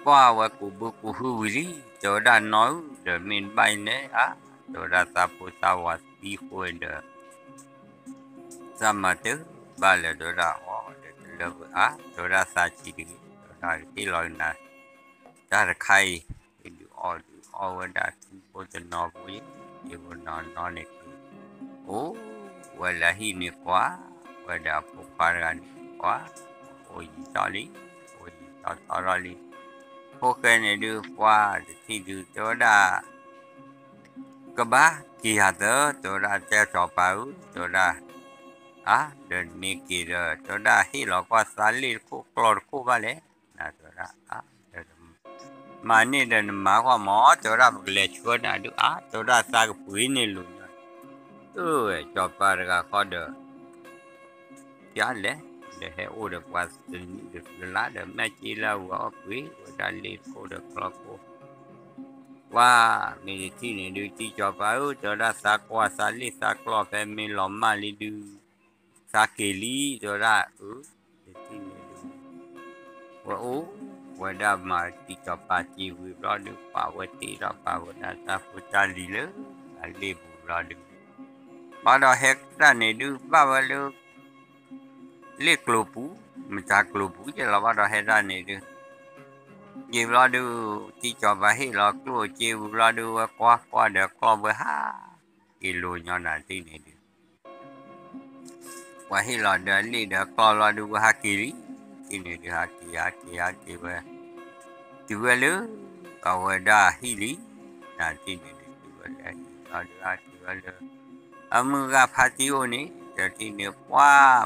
ကွၢ်ဝဲကူးဘုကူးဟုဝံၤလံ တဲဝဲဒၣ်နီၢ်ဧၢ ဒီးမ့ၢ်ဘၣ်အံၤန့ၣ် အါ တဲဝဲဒၣ်သးဖိသၣ်ဝၤသံဃိဒီး သးမၤတၢ်ဘၣ်လဲၣ် တဲဝဲဒၣ်အီၤဒီးတလၢဝဲအါ တဲဝဲဒၣ်သးဆံးတဂ့ၤ တဲဝဲဒၣ်ကဟ့ၣ်လီၤနၤ တၢ်တခါအံၤ ဒုးအီၣ်ဒုးအီၣ်ဝဲဒၣ်ထူဖိတနီၤဖိယဲၢ် ယဲၢ်ဖိနီၤနီၤန့ၣ်က့ၤ အိၣ်ဝဲလၢဟံၣ်န့ၣ်ကွၢ် ဝဲဒီးအဖိခွါတဂၤန့ၣ်ကွၢ် အိၣ်ယံာ်ထီၣ်လံ အိၣ်ယံာ်ထီၣ်ထီထီၣ်လံ ဖိၣ်ဃဲန့ၣ်ဒုး ပှၤတထံၣ်ဒုး တဲဝဲဒၣ် ကဘၣ်က့ၤဟးသၢ တဲဝဲဒၣ် တဲစီၤပၤဧၢ တဲဝဲဒၣ် အါ ဒီးမ့ၢ်က့ၤဒီး တဲဝဲဒၣ်ဟ့ၣ်လီၤကွၢ်သးလ့ၣ်တခိၣ်ကျီၢ်တခိၣ်ဘၣ်လဲၣ် နၤတဲဝဲဒၣ် အါ မၤန့ၢ်ဒီးနမၤကွၢ်မး တဲဝဲဒၣ် ပကလဲၤဆှၢနၤဒုး အါ တဲဝဲဒၣ်သးကပှ့ၤန့ၢ်လိာ်ညီ အၢ စီၤပၤတဂၤဃီဒီး ပျဲလဲၤ ဒီးဟဲအိၣ်ဒီးပှၤတနံၣ်တလါဒီး မ့ၢ်က့ၤလၢအဝၤအီၣ်ပှ့ၤဝဲဒၣ်လ့ၣ်တခိၣ်ဒီးကျီၢ်ခိၣ် ပှၤမ့ၢ်တထံၣ်န့ၣ်ဒုး တံၤစီၤပၤဧၢ တဲဝဲဒၣ်သးကွၢ်သးလ့ၣ်သးကျီၢ်ဖဲမ့ၢ်လီၤမၢ်လံဒုး သးက့ၤလံ တဲဝဲဒၣ်အၢ တထံၣ်န့ၣ်ဒုး ဝဲအိၣ်ဝဲဒၣ်မၤတံၤစီၤပၤက့ၤဝံၤဘျီဒုး ပာ်ဝဲတ့ၢ်ထီၣ်ပာ်ဝဲဒၣ်တၢ်ဖိတၢ်လံၤလၢအလ့ၣ်ပူၤဘျီဒုး ဘၣ်ဒီးဟဲတၢ်န့ၣ်ဒုး ဘၣ်ဝဲလၢ လ့ၣ်ကျိၤပူၤ မတၤကျိၤပူၤယဲၢ်လီၤ ဘၣ်ဒီးဟဲတၢ်န့ၣ်ဒုး ယံာ်ဘျီဒုး တံၤစီၤပၤဟ့ၣ်လီၤကျိၣ်စ့ဝံၤဘျီဒုး ဝဲကွၢ်ကွၢ်ဒီးကျီၢ်ဝဲဟး က့ၤလိာ်ညီနၤတထံၣ်န့ၣ်ဒုး ပှၤဟ့ၣ်လီၤဒီးလ့ၣ်ဒီးကျီၢ်ဘျီဒုး ဝဲဟးက့ၤလံ တထံၣ်န့ၣ်ဒုး ဟးက့ၤဟးက့ၤဟးက့ၤဝဲ တုၤဝဲလၢ အဝဲဒၣ်ဟံၣ်လံ နၤတထံၣ်န့ၣ်ဒုး တုၤဝဲလၢအဟံၣ်ဘျီဒုး ဟးက့ၤဝဲလၢ အမုၢ်ဂၤဖါတံၢ်အိၣ်န့ၣ် တထံၣ်န့ၣ် ပှၤ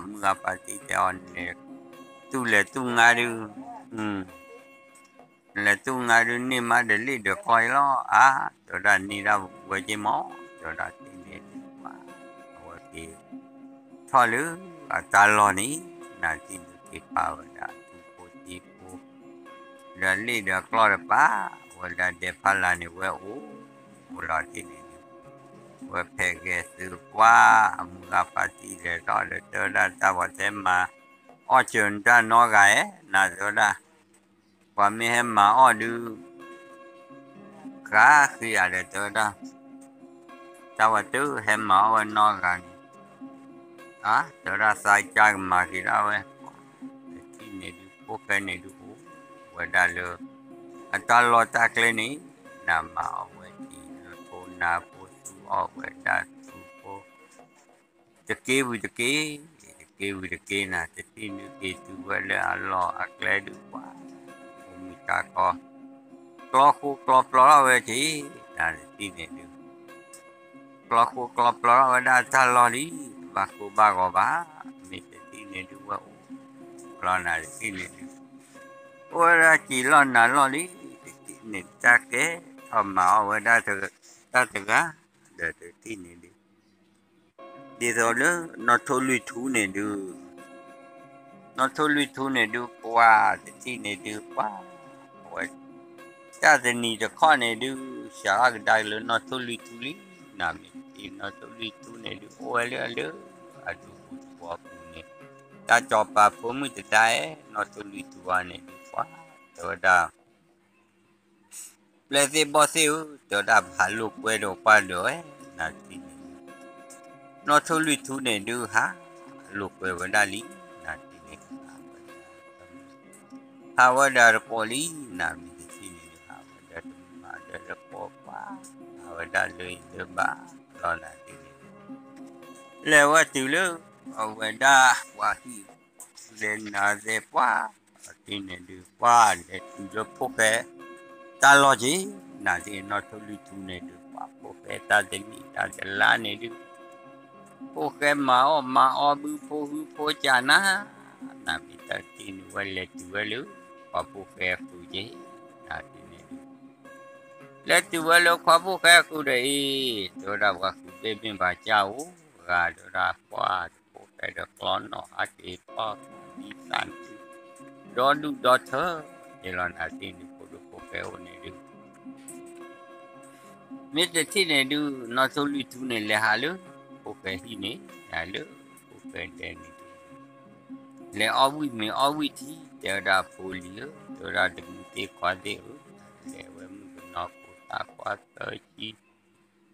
မုၢ်ဂၤဖါတံၢ်တဲအီၤန့ၣ် သူၣ်လဲၤသူၣ်ငါဒုး လဲၤသူၣ်ငါဒုးန့ၢ်မးဒီးလ့ၣ်ဒီးကျီၢ်အံၤလီၤ အါ တဲဝဲဒၣ်န့ၢ်ဒၣ်ဝဲက့ၤမး တဲဝဲဒၣ်တထံၣ်န့ၣ်ဒုး ပှၤ အဝဲက့ၤ ထီၣ်လၢအတၢ်လီၢ်န့ၣ် နၤတထံၣ်န့ၣ်က့ၤပာ်ဝဲဒၣ်ထူဖိက့ဖိ ဒီးလ့ၣ်ဒီးကျီၢ်တပာ် ဝဲဒၣ်ဒဲးဖးလၢ်န့ၣ် ဝဲအိၣ်အိၣ်လီၤတထံၣ်န့ၣ်ဒုး ဝဲဖဲးဂဲၤသုးပှၤ အမုၢ်ဂၤဖါတံၢ်လဲၤထီၣ်ဒီးတဲဝဲဒၣ်တၢ်ပှၤတဲမၤ အီၣ်စၢၤနတၢ်နီတဂၤဧဲ နၤတဲဝဲဒၣ် ပှၤမ့ၢ်ဟဲမၤအီၣ်ဒုး ဃါဃံဧါဒီးတဲဝဲဒၣ် တၢ်ဝဲတုၤဟဲမၤအီၣ်ဝဲနီတဂၤန့ၣ် အါ တဲဝဲဒၣ်သးကါကမၤက့ၤဒၣ်ဝဲ တထံၣ်န့ၣ်ဒုး ဖိၣ်ဃဲန့ၣ်ဒုးအိၣ်ဝဲဒၣ်လၢ အတၢ်လီၢ်တၢ်ကျဲန့ၣ် နၤမၤအီၣ်ဝဲဒ်လၢထိနၤဖိသူအီၣ်ဝဲဒၣ်သူဖိ တက့ဝံၤတက့ တက့ဝံၤတက့နၤ တထံၣ်န့ၣ်က့ၤတုၤဝဲလၢအလီၢ်အကျဲဒုးပှၤ အိၣ်မုာ်တၢ်ကီ ကျီဃိကျီပျီထီၣ်ဝဲက့ၤ နၤတထံၣ်န့ၣ်ဒုး ကျီဃိကျီပျီထီၣ်ဝဲဒၣ်တၢ်လီၢ်လံ တဘၣ်ကိၢ်ဘၣ်ဂီၤဘၣ် မ့ၢ်တထံၣ်န့ၣ်ဒုးဝဲအိၣ်လီၤနၤတထံၣ်န့ၣ်ဒုး အိၣ်ဝဲဒၣ်က့ၤလီၢ်နၤလီၢ်လံ တထံၣ် တၢ်ကဲထီၣ်မၤအီၣ်ဝဲဒၣ်တၢ်တဂၤ, ဒီးတထံၣ်န့ၣ်ဒုး ဒ်သိးလၢနီၢ်ထိၣ်လွံၢ်ထူန့ၣ်ဒုး နီၢ်ထိၣ်လွံၢ်ထူန့ၣ်ဒုး ပှၤတထံၣ်န့ၣ်ဒုး ပှၤဝဲ တၢ်တနံၤတခီန့ၣ်ဒုး စးထီၣ်ကဒါက့ၤလၢနီၢ်ထိၣ်လွံၢ်ထူလံ, နမ့ၢ်တထံၣ်နီၢ်ထိၣ်လွံၢ်ထူန့ၣ်ဒုး အိၣ်ဝဲလၢအလၢ အဒူပူၤသဝီပူၤန့ၣ်, တၢ်စီၤပၤဖိမုၣ်တဒါအဲၣ် နီၢ်ထိၣ်လွံၢ်ထူအီၤန့ၣ်ဒုး ပှၤတဲဝဲဒၣ် ပျဲၢ်သ့ၣ်ဘီၣ်သ့ၣ်ဧၢ, တဲဝဲဒၣ်ပဟးလိာ်ကွဲဒီးပှၢ်ဒီးဝဲ, နတထံၣ်န့ၣ်ဒုး နီၢ်ထိၣ်လွံၢ်ထူန့ၣ်ဒုး ဟးလိာ်ကွဲဝဲဒၣ်လံ, နတထံၣ်န့ၣ်ဒုး ဟးဝဲဒၣ်တကိးလံ, နမ့ၢ်တထံၣ်န့ၣ်ဒုး ဟးဝဲဒၣ်တမုာ်ဘၣ်ဒီးတကိးပှၢ်, ဟးဝဲဒၣ်လၢအံၤလၢဘၣ်လီၤ နတထံၣ်န့ၣ်ဒုး လဲၤဝဲတုၤလၢ အဝဲဒၣ်ပှၤဟံၣ် လဲၤနၤသဲပှၢ်, နတထံၣ်န့ၣ်ဒုး ပှၢ်လဲၤတုၤလၢဖိၣ်ဃဲ တၢ်လီၢ်က့ၤ, နတထံၣ်နီၢ်ထိၣ်လွံၢ်ထူန့ၣ်ဒုး ပှၤဖိၣ်ဃဲတၢ်တနံၣ်တၢ်တလါန့ၣ်ဒုး ဖိၣ်ဃဲမၤအီၣ်မၤအီဘုဖိဟုဖိကၢ်နၤ, နမ့ၢ်တထံၣ်န့ၣ် ဝဲလဲၤတုၤဝဲလၢ ပှၤဖိၣ်ဃဲအဃုာ်က့ၤ, နတထံၣ်န့ၣ်ဒုး လဲၤတုၤဝဲလၢပှၤဖိၣ်ဃဲအဃုာ်ဒီးအံၤ, တဲဝဲဒၣ်ပှၤဃုာ်ဘ့ၣ်မ့ၢ်ပှၤကၢ်အိၣ်ဂၤ တဲဝဲဒၣ်ပှၢ်တဖိၣ်ဃဲဒီးကျီနီၣ်ဟးက့ၤပီၢ်ဒံသၣ်န့ၣ် ဒီဒူၣ်ဒီထၢ က့ၤလီၤ နတထံၣ်န့ၣ် ဖိဒိၣ်ဖိၣ်ဃဲအိၣ်န့ၣ်ဒုး မ့ၢ်တထံၣ်န့ၣ်ဒုး နီၢ်ထိၣ်လွံၢ်ထူန့ၣ် လဲၤဟးလၢ ဖိၣ်ဃဲဟံၣ်န့ၣ် ဟးလၢ ဖိၣ်ဃဲဒဲန့ၣ်ဒုး လဲၤအီၣ်ဝံၣ်မ့ၤအီၣ်ဝံၣ်ထံ တဲဝဲဒၣ်ဖိလံၤဧၢ, တဲဝဲဒၣ်တမုၢ်သ့ၣ်ခွါသ့ၣ်ဧၢ, လဲၤဝဲမုၣ်ကနီၤဖိသၣ်ခွါသၢဆံ,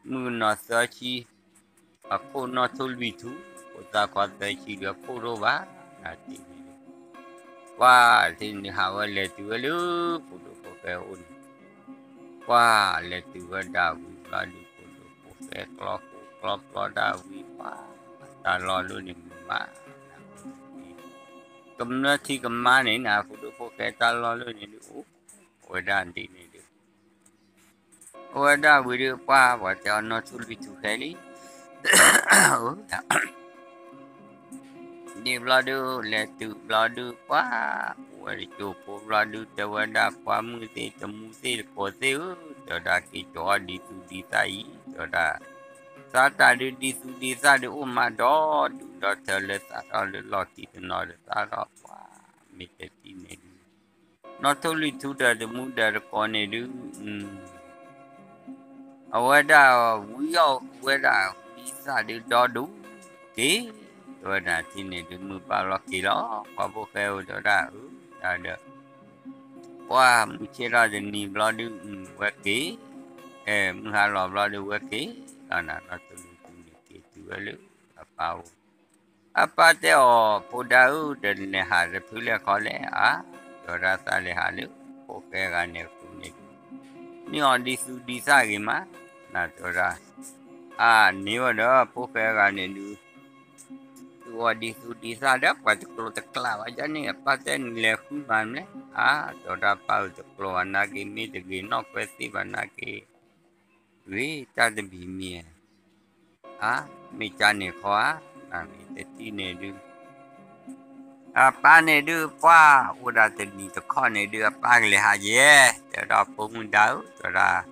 မုၣ်ကနီၤသၢဆံ, အခိၣ်နီၢ်ထိၣ်လွံၢ်ထူ, ဖိသၣ်ခွါသၢဆံဒီးအခိၣ်တအိၣ်ဘၣ်, နတထံၣ်န့ၣ်ဒုး ပှၢ်တထံၣ်န့ၣ်ဒုး ဟးဝဲလဲၤတုၤဝဲလၢ ဖိဒိၣ်ဖိၣ်ဃဲအိၣ်န့ၣ် ပှၢ်လဲၤတုၤဝဲဒၣ်ဝံၤဘျီဒုး ဖိဒိၣ်ဖိၣ်ဃဲကျီဖိကျီကျီဒၣ်ဝံၤပှၢ်, တၢ်လီၢ်လၢန့ၣ်မုာ်မး, ကမျၢၢ်ထံကမါန့ၣ်နၤ ဖိဒိၣ်ဖိၣ်ဃဲတၢ်လီၢ်လၢန့ၣ်ဒုး အိၣ်ဝဲဒၣ်ဒ်န့ၣ်ဒုး အိၣ်ဝဲဒၣ်ဝံၤဒုးပှၢ် ပှၤတဲအီၤနီၢ်ထိၣ်လွံၢ်ထူဃဲလံ, ဒ်ဘျီဒုး လဲၤတုၤဘျီဒုးပှၢ်, အိၣ်ဝဲတကၠိဖိဘျီဒုး တဲဝဲဒၣ်ပှၢ်မုၣ်သ့ၣ်တမူသ့ၣ်တကိးသ့ၣ်ဧၢ, တဲဝဲဒၣ်က့ၤကၠီၤအီၣ်ဒံသူဒံသၣ်အံၤ, တဲဝဲဒၣ် သးတၢ်ဒုးဒံသူဒံသၣ်ဒုးအိၣ်မးဒီဒူၣ်ဒီထၢလၢသးထီၣ်လၢလီၢ်ခံတနီၤဒီး သးထီၣ်ပှၢ်, မ့ၢ်တထံၣ်န့ၣ်ဒုး နီၢ်ထိၣ်လွံၢ်ထူဒီးတမူဒီးတကိးန့ၣ်ဒုး အဝဲဒၣ်ဝံအီၣ်ဝဲဒၣ်ဝံသၣ်ဒုးဒီဒူၣ်က့ၤ, တဲဝဲဒၣ်ထံၣ်န့ၣ်ဒုး မုၢ်ဘၣ်လီၤက့ၤလီၤ ပှၤဖိၣ်ဃဲဧၢ တဲဝဲဒၣ်အၢ, တၢ်ဒီး ပှၢ်မုၢ်ဆ့ၣ်ထီၣ်တနံၤဘျီဒုး ဝဲက့ၤ, မုၢ်ဟါလီၤဘျီဒုးဝဲက့ၤလီၤနၤ နီၢ်ထိၣ်လွံၢ်ထူန့ၣ်က့ၤတုၤဝဲလၢအပၢ်အိၣ် အပၢ်တဲအီၤ ဖိဒါဧၢ ဒီးနလဲၤဟးတဖုလဲၣ်ခီလဲၣ်ဧါ, တဲဝဲဒၣ်သးလဲၤဟးလၢ ဖိၣ်ဃဲဂၤန့ၣ်အဃုာ်န့ၣ်ဒုး န့ၢ်အီၤဒံသူဒံသၣ်ဂ့ၤမး, နတဲဝဲဒၣ် အါ န့ၢ်ဝဲဒီးဖိၣ်ဃဲဂၤန့ၣ်ဒုး သူအီၤဒံသူဒံသၣ်ဒီးပှၤတကျိၤတကျဲဘၣ် ယန့ၣ် အပၢ်တဲနလဲၤဃုမၤမလဲၣ်, အါ တဲဝဲဒၣ်ပၢ်ဧၢ တကျိၤဘၣ်နာ်က့ မ့ၢ်တဂ့ၤနီၢ်ကွဲသ့ၣ်ဘၣ်နာ်က့ ဂ့ၤတၢ်တဘံၤမံၤ အါ မ့ၢ်ကၢ်န့ၣ်ခီဧါ, နမ့ၢ်တထံၣ်န့ၣ်ဒုး အပၢ်န့ၣ်ဒုး ပှၢ်အိၣ်ဒၣ်တနံၤတခီန့ၣ်ဒုး အပၢ်ကလဲၤဟးယဲၢ်, တဲဝဲဒၣ်ဖိမုၣ်ဒါဧၢ တဲ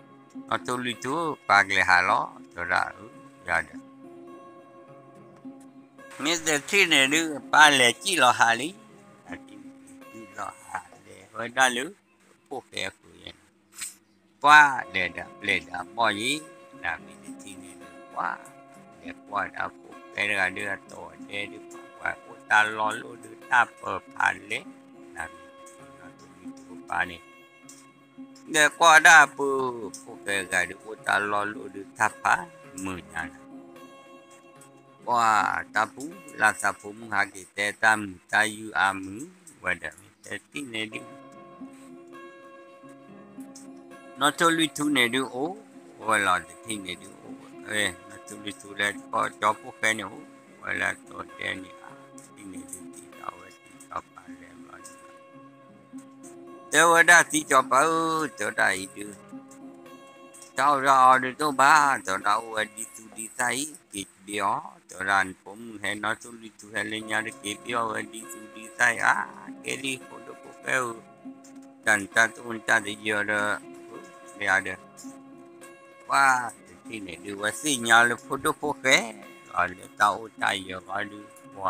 ဝဲဒၣ် နီၢ်ထိၣ်လွံၢ်ထူ ပၢ်ကလဲၤဟးလီၤ တဲဝဲဒၣ်အၢ ယၤဒီး မ့ၢ်တထံၣ်န့ၣ်ဒုး ပၢ်လဲၤစံၣ်လီၤဟးလံ, စံၣ်လီၤဟးလဲၤဝဲဒၣ်လၢ ဖိၣ်ဃဲအဃုာ်ယဲၢ်န့ၣ်, ပှၢ်လဲၤဒီးပျဲၢ်ဒီးအဘီၣ်ယံၤ, နမ့ၢ်တထံၣ်န့ၣ်ဒုး ပှၢ်လဲၤကွၢ်ဒၣ်ဖိၣ်ဃဲတဂၤဒုး အတီၢ်ဒဲဒုး ပှၤကွၢ်အိၣ်တၢ်လီၤလိၣ်ဒုးတၢ်ပၢၤဖးလဲၣ်, နမ့ၢ်တထံၣ်နီၢ်ထိၣ်လွံၢ်ထူပၢ်န့ၣ် လဲၤကွၢ်ဒၣ်ပၢၤဖိၣ်ဃဲဂၤဒုး အိၣ်တၢ်လီၤလိၣ်ဒုးတၢ်ဖးမုာ်ညါန့ၣ် ပှၢ်တၢ်ပူၤလၢသးဖိမုၣ်ဟးက့ၤတဲတၢ်မုာ်တၢ်ယုၢ်အါမုာ်ဝဲဒီး မ့ၢ်တထံၣ်န့ၣ်ဒုး နီၢ်ထိၣ်လွံၢ်ထူန့ၣ်ဒုးအိၣ်ဝဲလီၤ တထံၣ်န့ၣ်ဒုးအိၣ်ဝဲ, နီၢ်ထိၣ်လွံၢ်ထူလၢကီၢ်ကၠီဖိၣ်ဃဲန့ၣ်အိၣ်ဝဲလၢတီၤဒဲန့ၣ်ဧါ, တထံၣ်န့ၣ်ဒုးသံတီၤဝဲသံတီၤပာ်လဲၤဘျီဒုး တဲဝဲဒၣ်သံတီၤပာ်ဧၢ တဲဝဲဒၣ်အံၤဒုး တၢ်အိၣ်တၢ်အီဒုးတအိၣ်ဘၣ် တဲဝဲဒၣ်အိၣ်ဝဲဒံသူဒံသၣ်အံၤ က့ၤဘ့ၣ်အီၤ တဲဝဲဒၣ်နဖိမုၣ်ဟဲနီၢ်ထိၣ်လွံၢ်ထူဟဲလၢညါတက့ၤဘ့ၣ်အီၤဝဲဒံသူဒံသၣ်အံၤ အါ ကဲလံဖိဒိၣ်ဖိၣ်ဃဲဧၢ တၢ်နတၢ်တအိၣ်နတၢ်တယၢၤဒီး အ ဒီး ပှၤတထံၣ်န့ၣ်ဒုး ဝဲသ့ၣ်ညါလၢဖိဒိၣ်ဖိၣ်ဃဲ လီၤလၢတၢ်အိၣ်တၢ်ယၢၤလီၤဒုး ပှၤ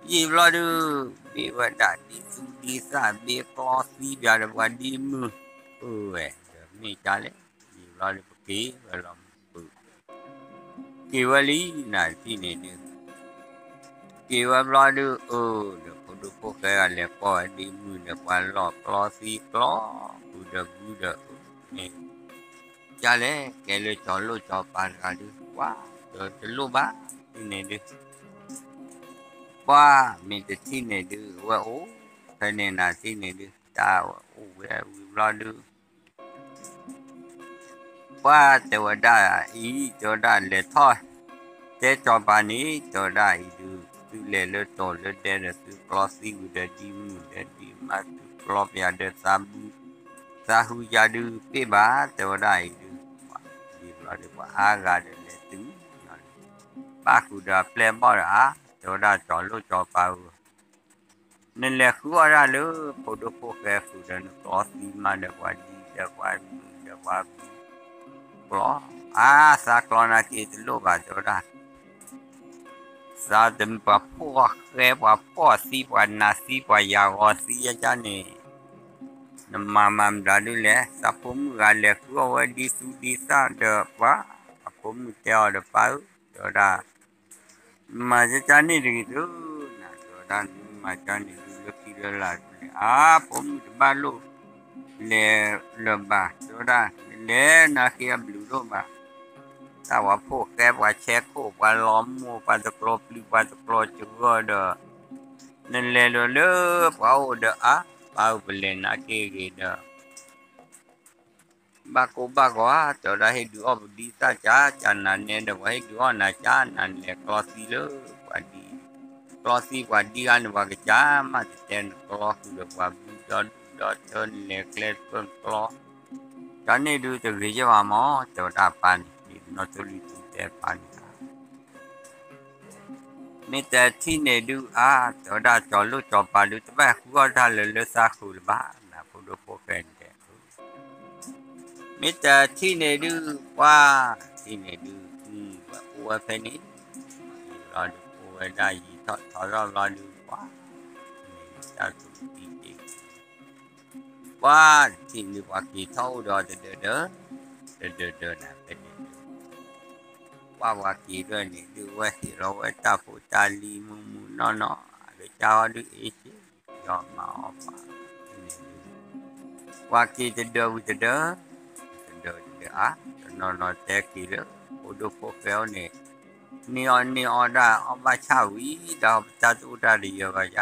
ယံာ်ဘျီဒုး ဘ့ၣ်ဝဲဒၣ်ဒ်သူၣ်ဒ်သၣ် ဘ့ၣ်ကျီသံပၠးဒီးပှၤဒ်မုၢ် အၢဝဲ ဒီးမ့ၢ်ကလဲၣ် ယံာ်ဘျီဒုး ပက့ၤဝဲလီၤမုၢ်ပူၤ က့ၤဝဲလံ နၤတထံၣ်န့ၣ်ဒုး က့ၤဝဲဘျီဒုး အၢ ဒီးဖိဒိၣ်ဖိၣ်ဃဲဂၤလဲၤကွၢ်ဝဲဒ်မုၢ်ဒီး ပှၤလီၤကျီသံကျီ ဃုာ်ဒီးဘုဒီး မ့ၢ် ကလဲၣ် ကဲလၢကၠီၤလိၣ်ကၠီၤပၤတဂၤဒုး ပှၤ တလိၣ်ဘၣ် ထံၣ်န့ၣ်ဒုး ပှၤမ့ၢ်တထံၣ်န့ၣ်ဒုး ဝဲအိၣ်ဖဲန့ၣ် နၤတထံၣ်န့ၣ်ဒုး တၢ်ဝဲအိၣ်ဝဲဝံၤဘျီဒုး ပှၤတဲဝဲဒၣ်အံၤ တဲဝဲဒၣ် လဲၤထီၣ်တဲကၠီၤပၤန့ၣ် တဲဝဲဒၣ်အံၤဒုး သုလဲၤလၢတိၤလၢဒဲဒီး သုကျီသံဝံၤဒီး ဒ်မုၢ်ဒီးဒ်မး သုကျီပယၤဒီးသးဘု သးဟုယၤဒုး ပ့ၢ်ဘၣ် တဲဝဲဒၣ်အံၤဒုး ဒ်ဘျီဒုး ပှၤအါဂၤဒီးလဲၤတုၤ ဘၣ်ဃုာ်ဒီးအပျဲၢ်ဘီၣ်ဒီးအါ တဲဝဲဒၣ် ကၠီၤလိၣ်ကၠီၤပၤဧၢ နလဲၤဃုအီၣ်ဒၣ်လၢဖိဒိၣ်ဖိၣ်ဃဲဃုာ်ဒီး နကျီသံမးဒီးပှၤဒ်ဒီးပှၤမုၢ်ဒီးပှၤဘု ကျီ အါ သးကျီနာ်က့တလိၣ်ဘၣ် တဲဝဲဒၣ် သးတမ့ၢ်ပှၤဖှီၣ်ဃဲ ပှၤဖှီၣ်သံ ပှၤနးသံ ပှၤယၤဂီၤသံယကန့ၣ် နမၤမၤမတၤဒုးလဲၣ် သးဖိမုၣ်ဂၤလဲၤဃုအီၣ်ဝဲဒ်သူၣ်ဒ်သၣ်ဒီးပှၤ အဖိမုၣ်တဲအီၤဒီး ပၢ်ဧၢ တဲဝဲဒၣ် မၤကကန့ၣ်တဂ့ၤသု နၤ တဲဝဲဒၣ် နမၤကန့ၣ်ဒုး လၢခံလၢလာ်ဒုးန့ၣ် အါ ဖိမုၣ်တဘၣ်လိၣ် လဲၤလၢၤဘၣ် တဲဝဲဒၣ် နလဲၤနာ်က့အဘျုးဒိၣ်ဘၣ် တၢ်ပှၤဖှီၣ်ဃဲ ပှၤဆဲးခိၣ် ပှၤလီၤမိၢ် ပှၤတကျီၤပျုၤ ပှၤတကျီၤစှီၤဒီး နလဲၤဒီးလၢပှၤအိၣ်ဒီးအါ ပၢ်ဧၢ ပလဲၤနာ်က့ဂ့ၤဒီး ဘၣ်ကိၢ်ဘၣ်ဂီၤဧါ တဲဝဲဒၣ် ဟ့ၣ်ဒုးအီၣ်ပဒံသၣ်ကၠး ကၠးနၤနဲဒီး ပှၤဟ့ၣ်ဒုးအီၣ်နၤကၠး နၤနလဲၤကျီသံလၢပှၤဒ် ကျီသံပှၤဒ်ဂၤန့ၣ် ပှၤကစၢ်မးတတဲနကျီဃုာ်ဒီးပှၤဘုဒီဒူၣ်ဒီထၢ နလဲၤကျဲတဖျၢၣ်နကျီ ကန့ၣ်ဒုးတဂ့ၤယဲၢ်ဘၣ်မး တဲဝဲဒၣ်ပၢ်န့ၣ် နီၢ်သိလံၤသူတဲပၢ်န့ၣ် မ့ၢ်တထံၣ်န့ၣ်ဒုးအါ တဲဝဲဒၣ် ကၠီၤလိၣ်ကၠီၤပၤဒုး တဘၣ်ဃုအီၣ်တၢ်လၢလၢသးဃုာ်လၢၤဘၣ် နၤဖိဒိၣ်ဖိၣ်ဃဲန့ၣ်တဲ မ့ၢ်တထံၣ်န့ၣ်ဒုး ပှၤ ထံၣ်န့ၣ်ဒုး ဝဲအိၣ်ဝဲဖဲန့ၣ် လီၤဒုး အိၣ်ဝဲဒၣ်ယံာ်ထီၣ်ထီထီၣ်ဘျီဒုး ပှၤ တၢ်သူၣ်တံၢ်တ့ၢ် ပှၤတထံၣ်န့ၣ် ပှၤက့ၤထီၣ်အိၣ်ဒီးတဒၢးဒၢး တဒၢးဒၢးနၤဖဲန့ၣ်ဒုး ပှၤပှၤက့ၤဒၢးန့ၣ်ဒုး ဝဲဟ့ၣ်လီၤဝဲတၢ်ဖိတၢ်လံၤမုၢ်မုၢ်နီၢ်နီၢ် အကစၢ်ဟီဒုးအ့ၣ်စ့ ယီၤမၤအီၣ်ပှၤ ပှၤက့ၤတဒၢးဝံၤတဒၢး တဒၢးတဒၢးအါ တနီၤနီၤတဲက့ၤလၢ ဖိဒိၣ်ဖိၣ်ဃဲအိၣ်န့ၣ် န့ၢ်အီၣ်န့ၢ်အီဒၣ်အီၣ်ဘၣ်ဆၣ်ဝံၤ ဒီးပတၢ်တအိၣ်တၢ်တယၢၤဘၣ်ယါ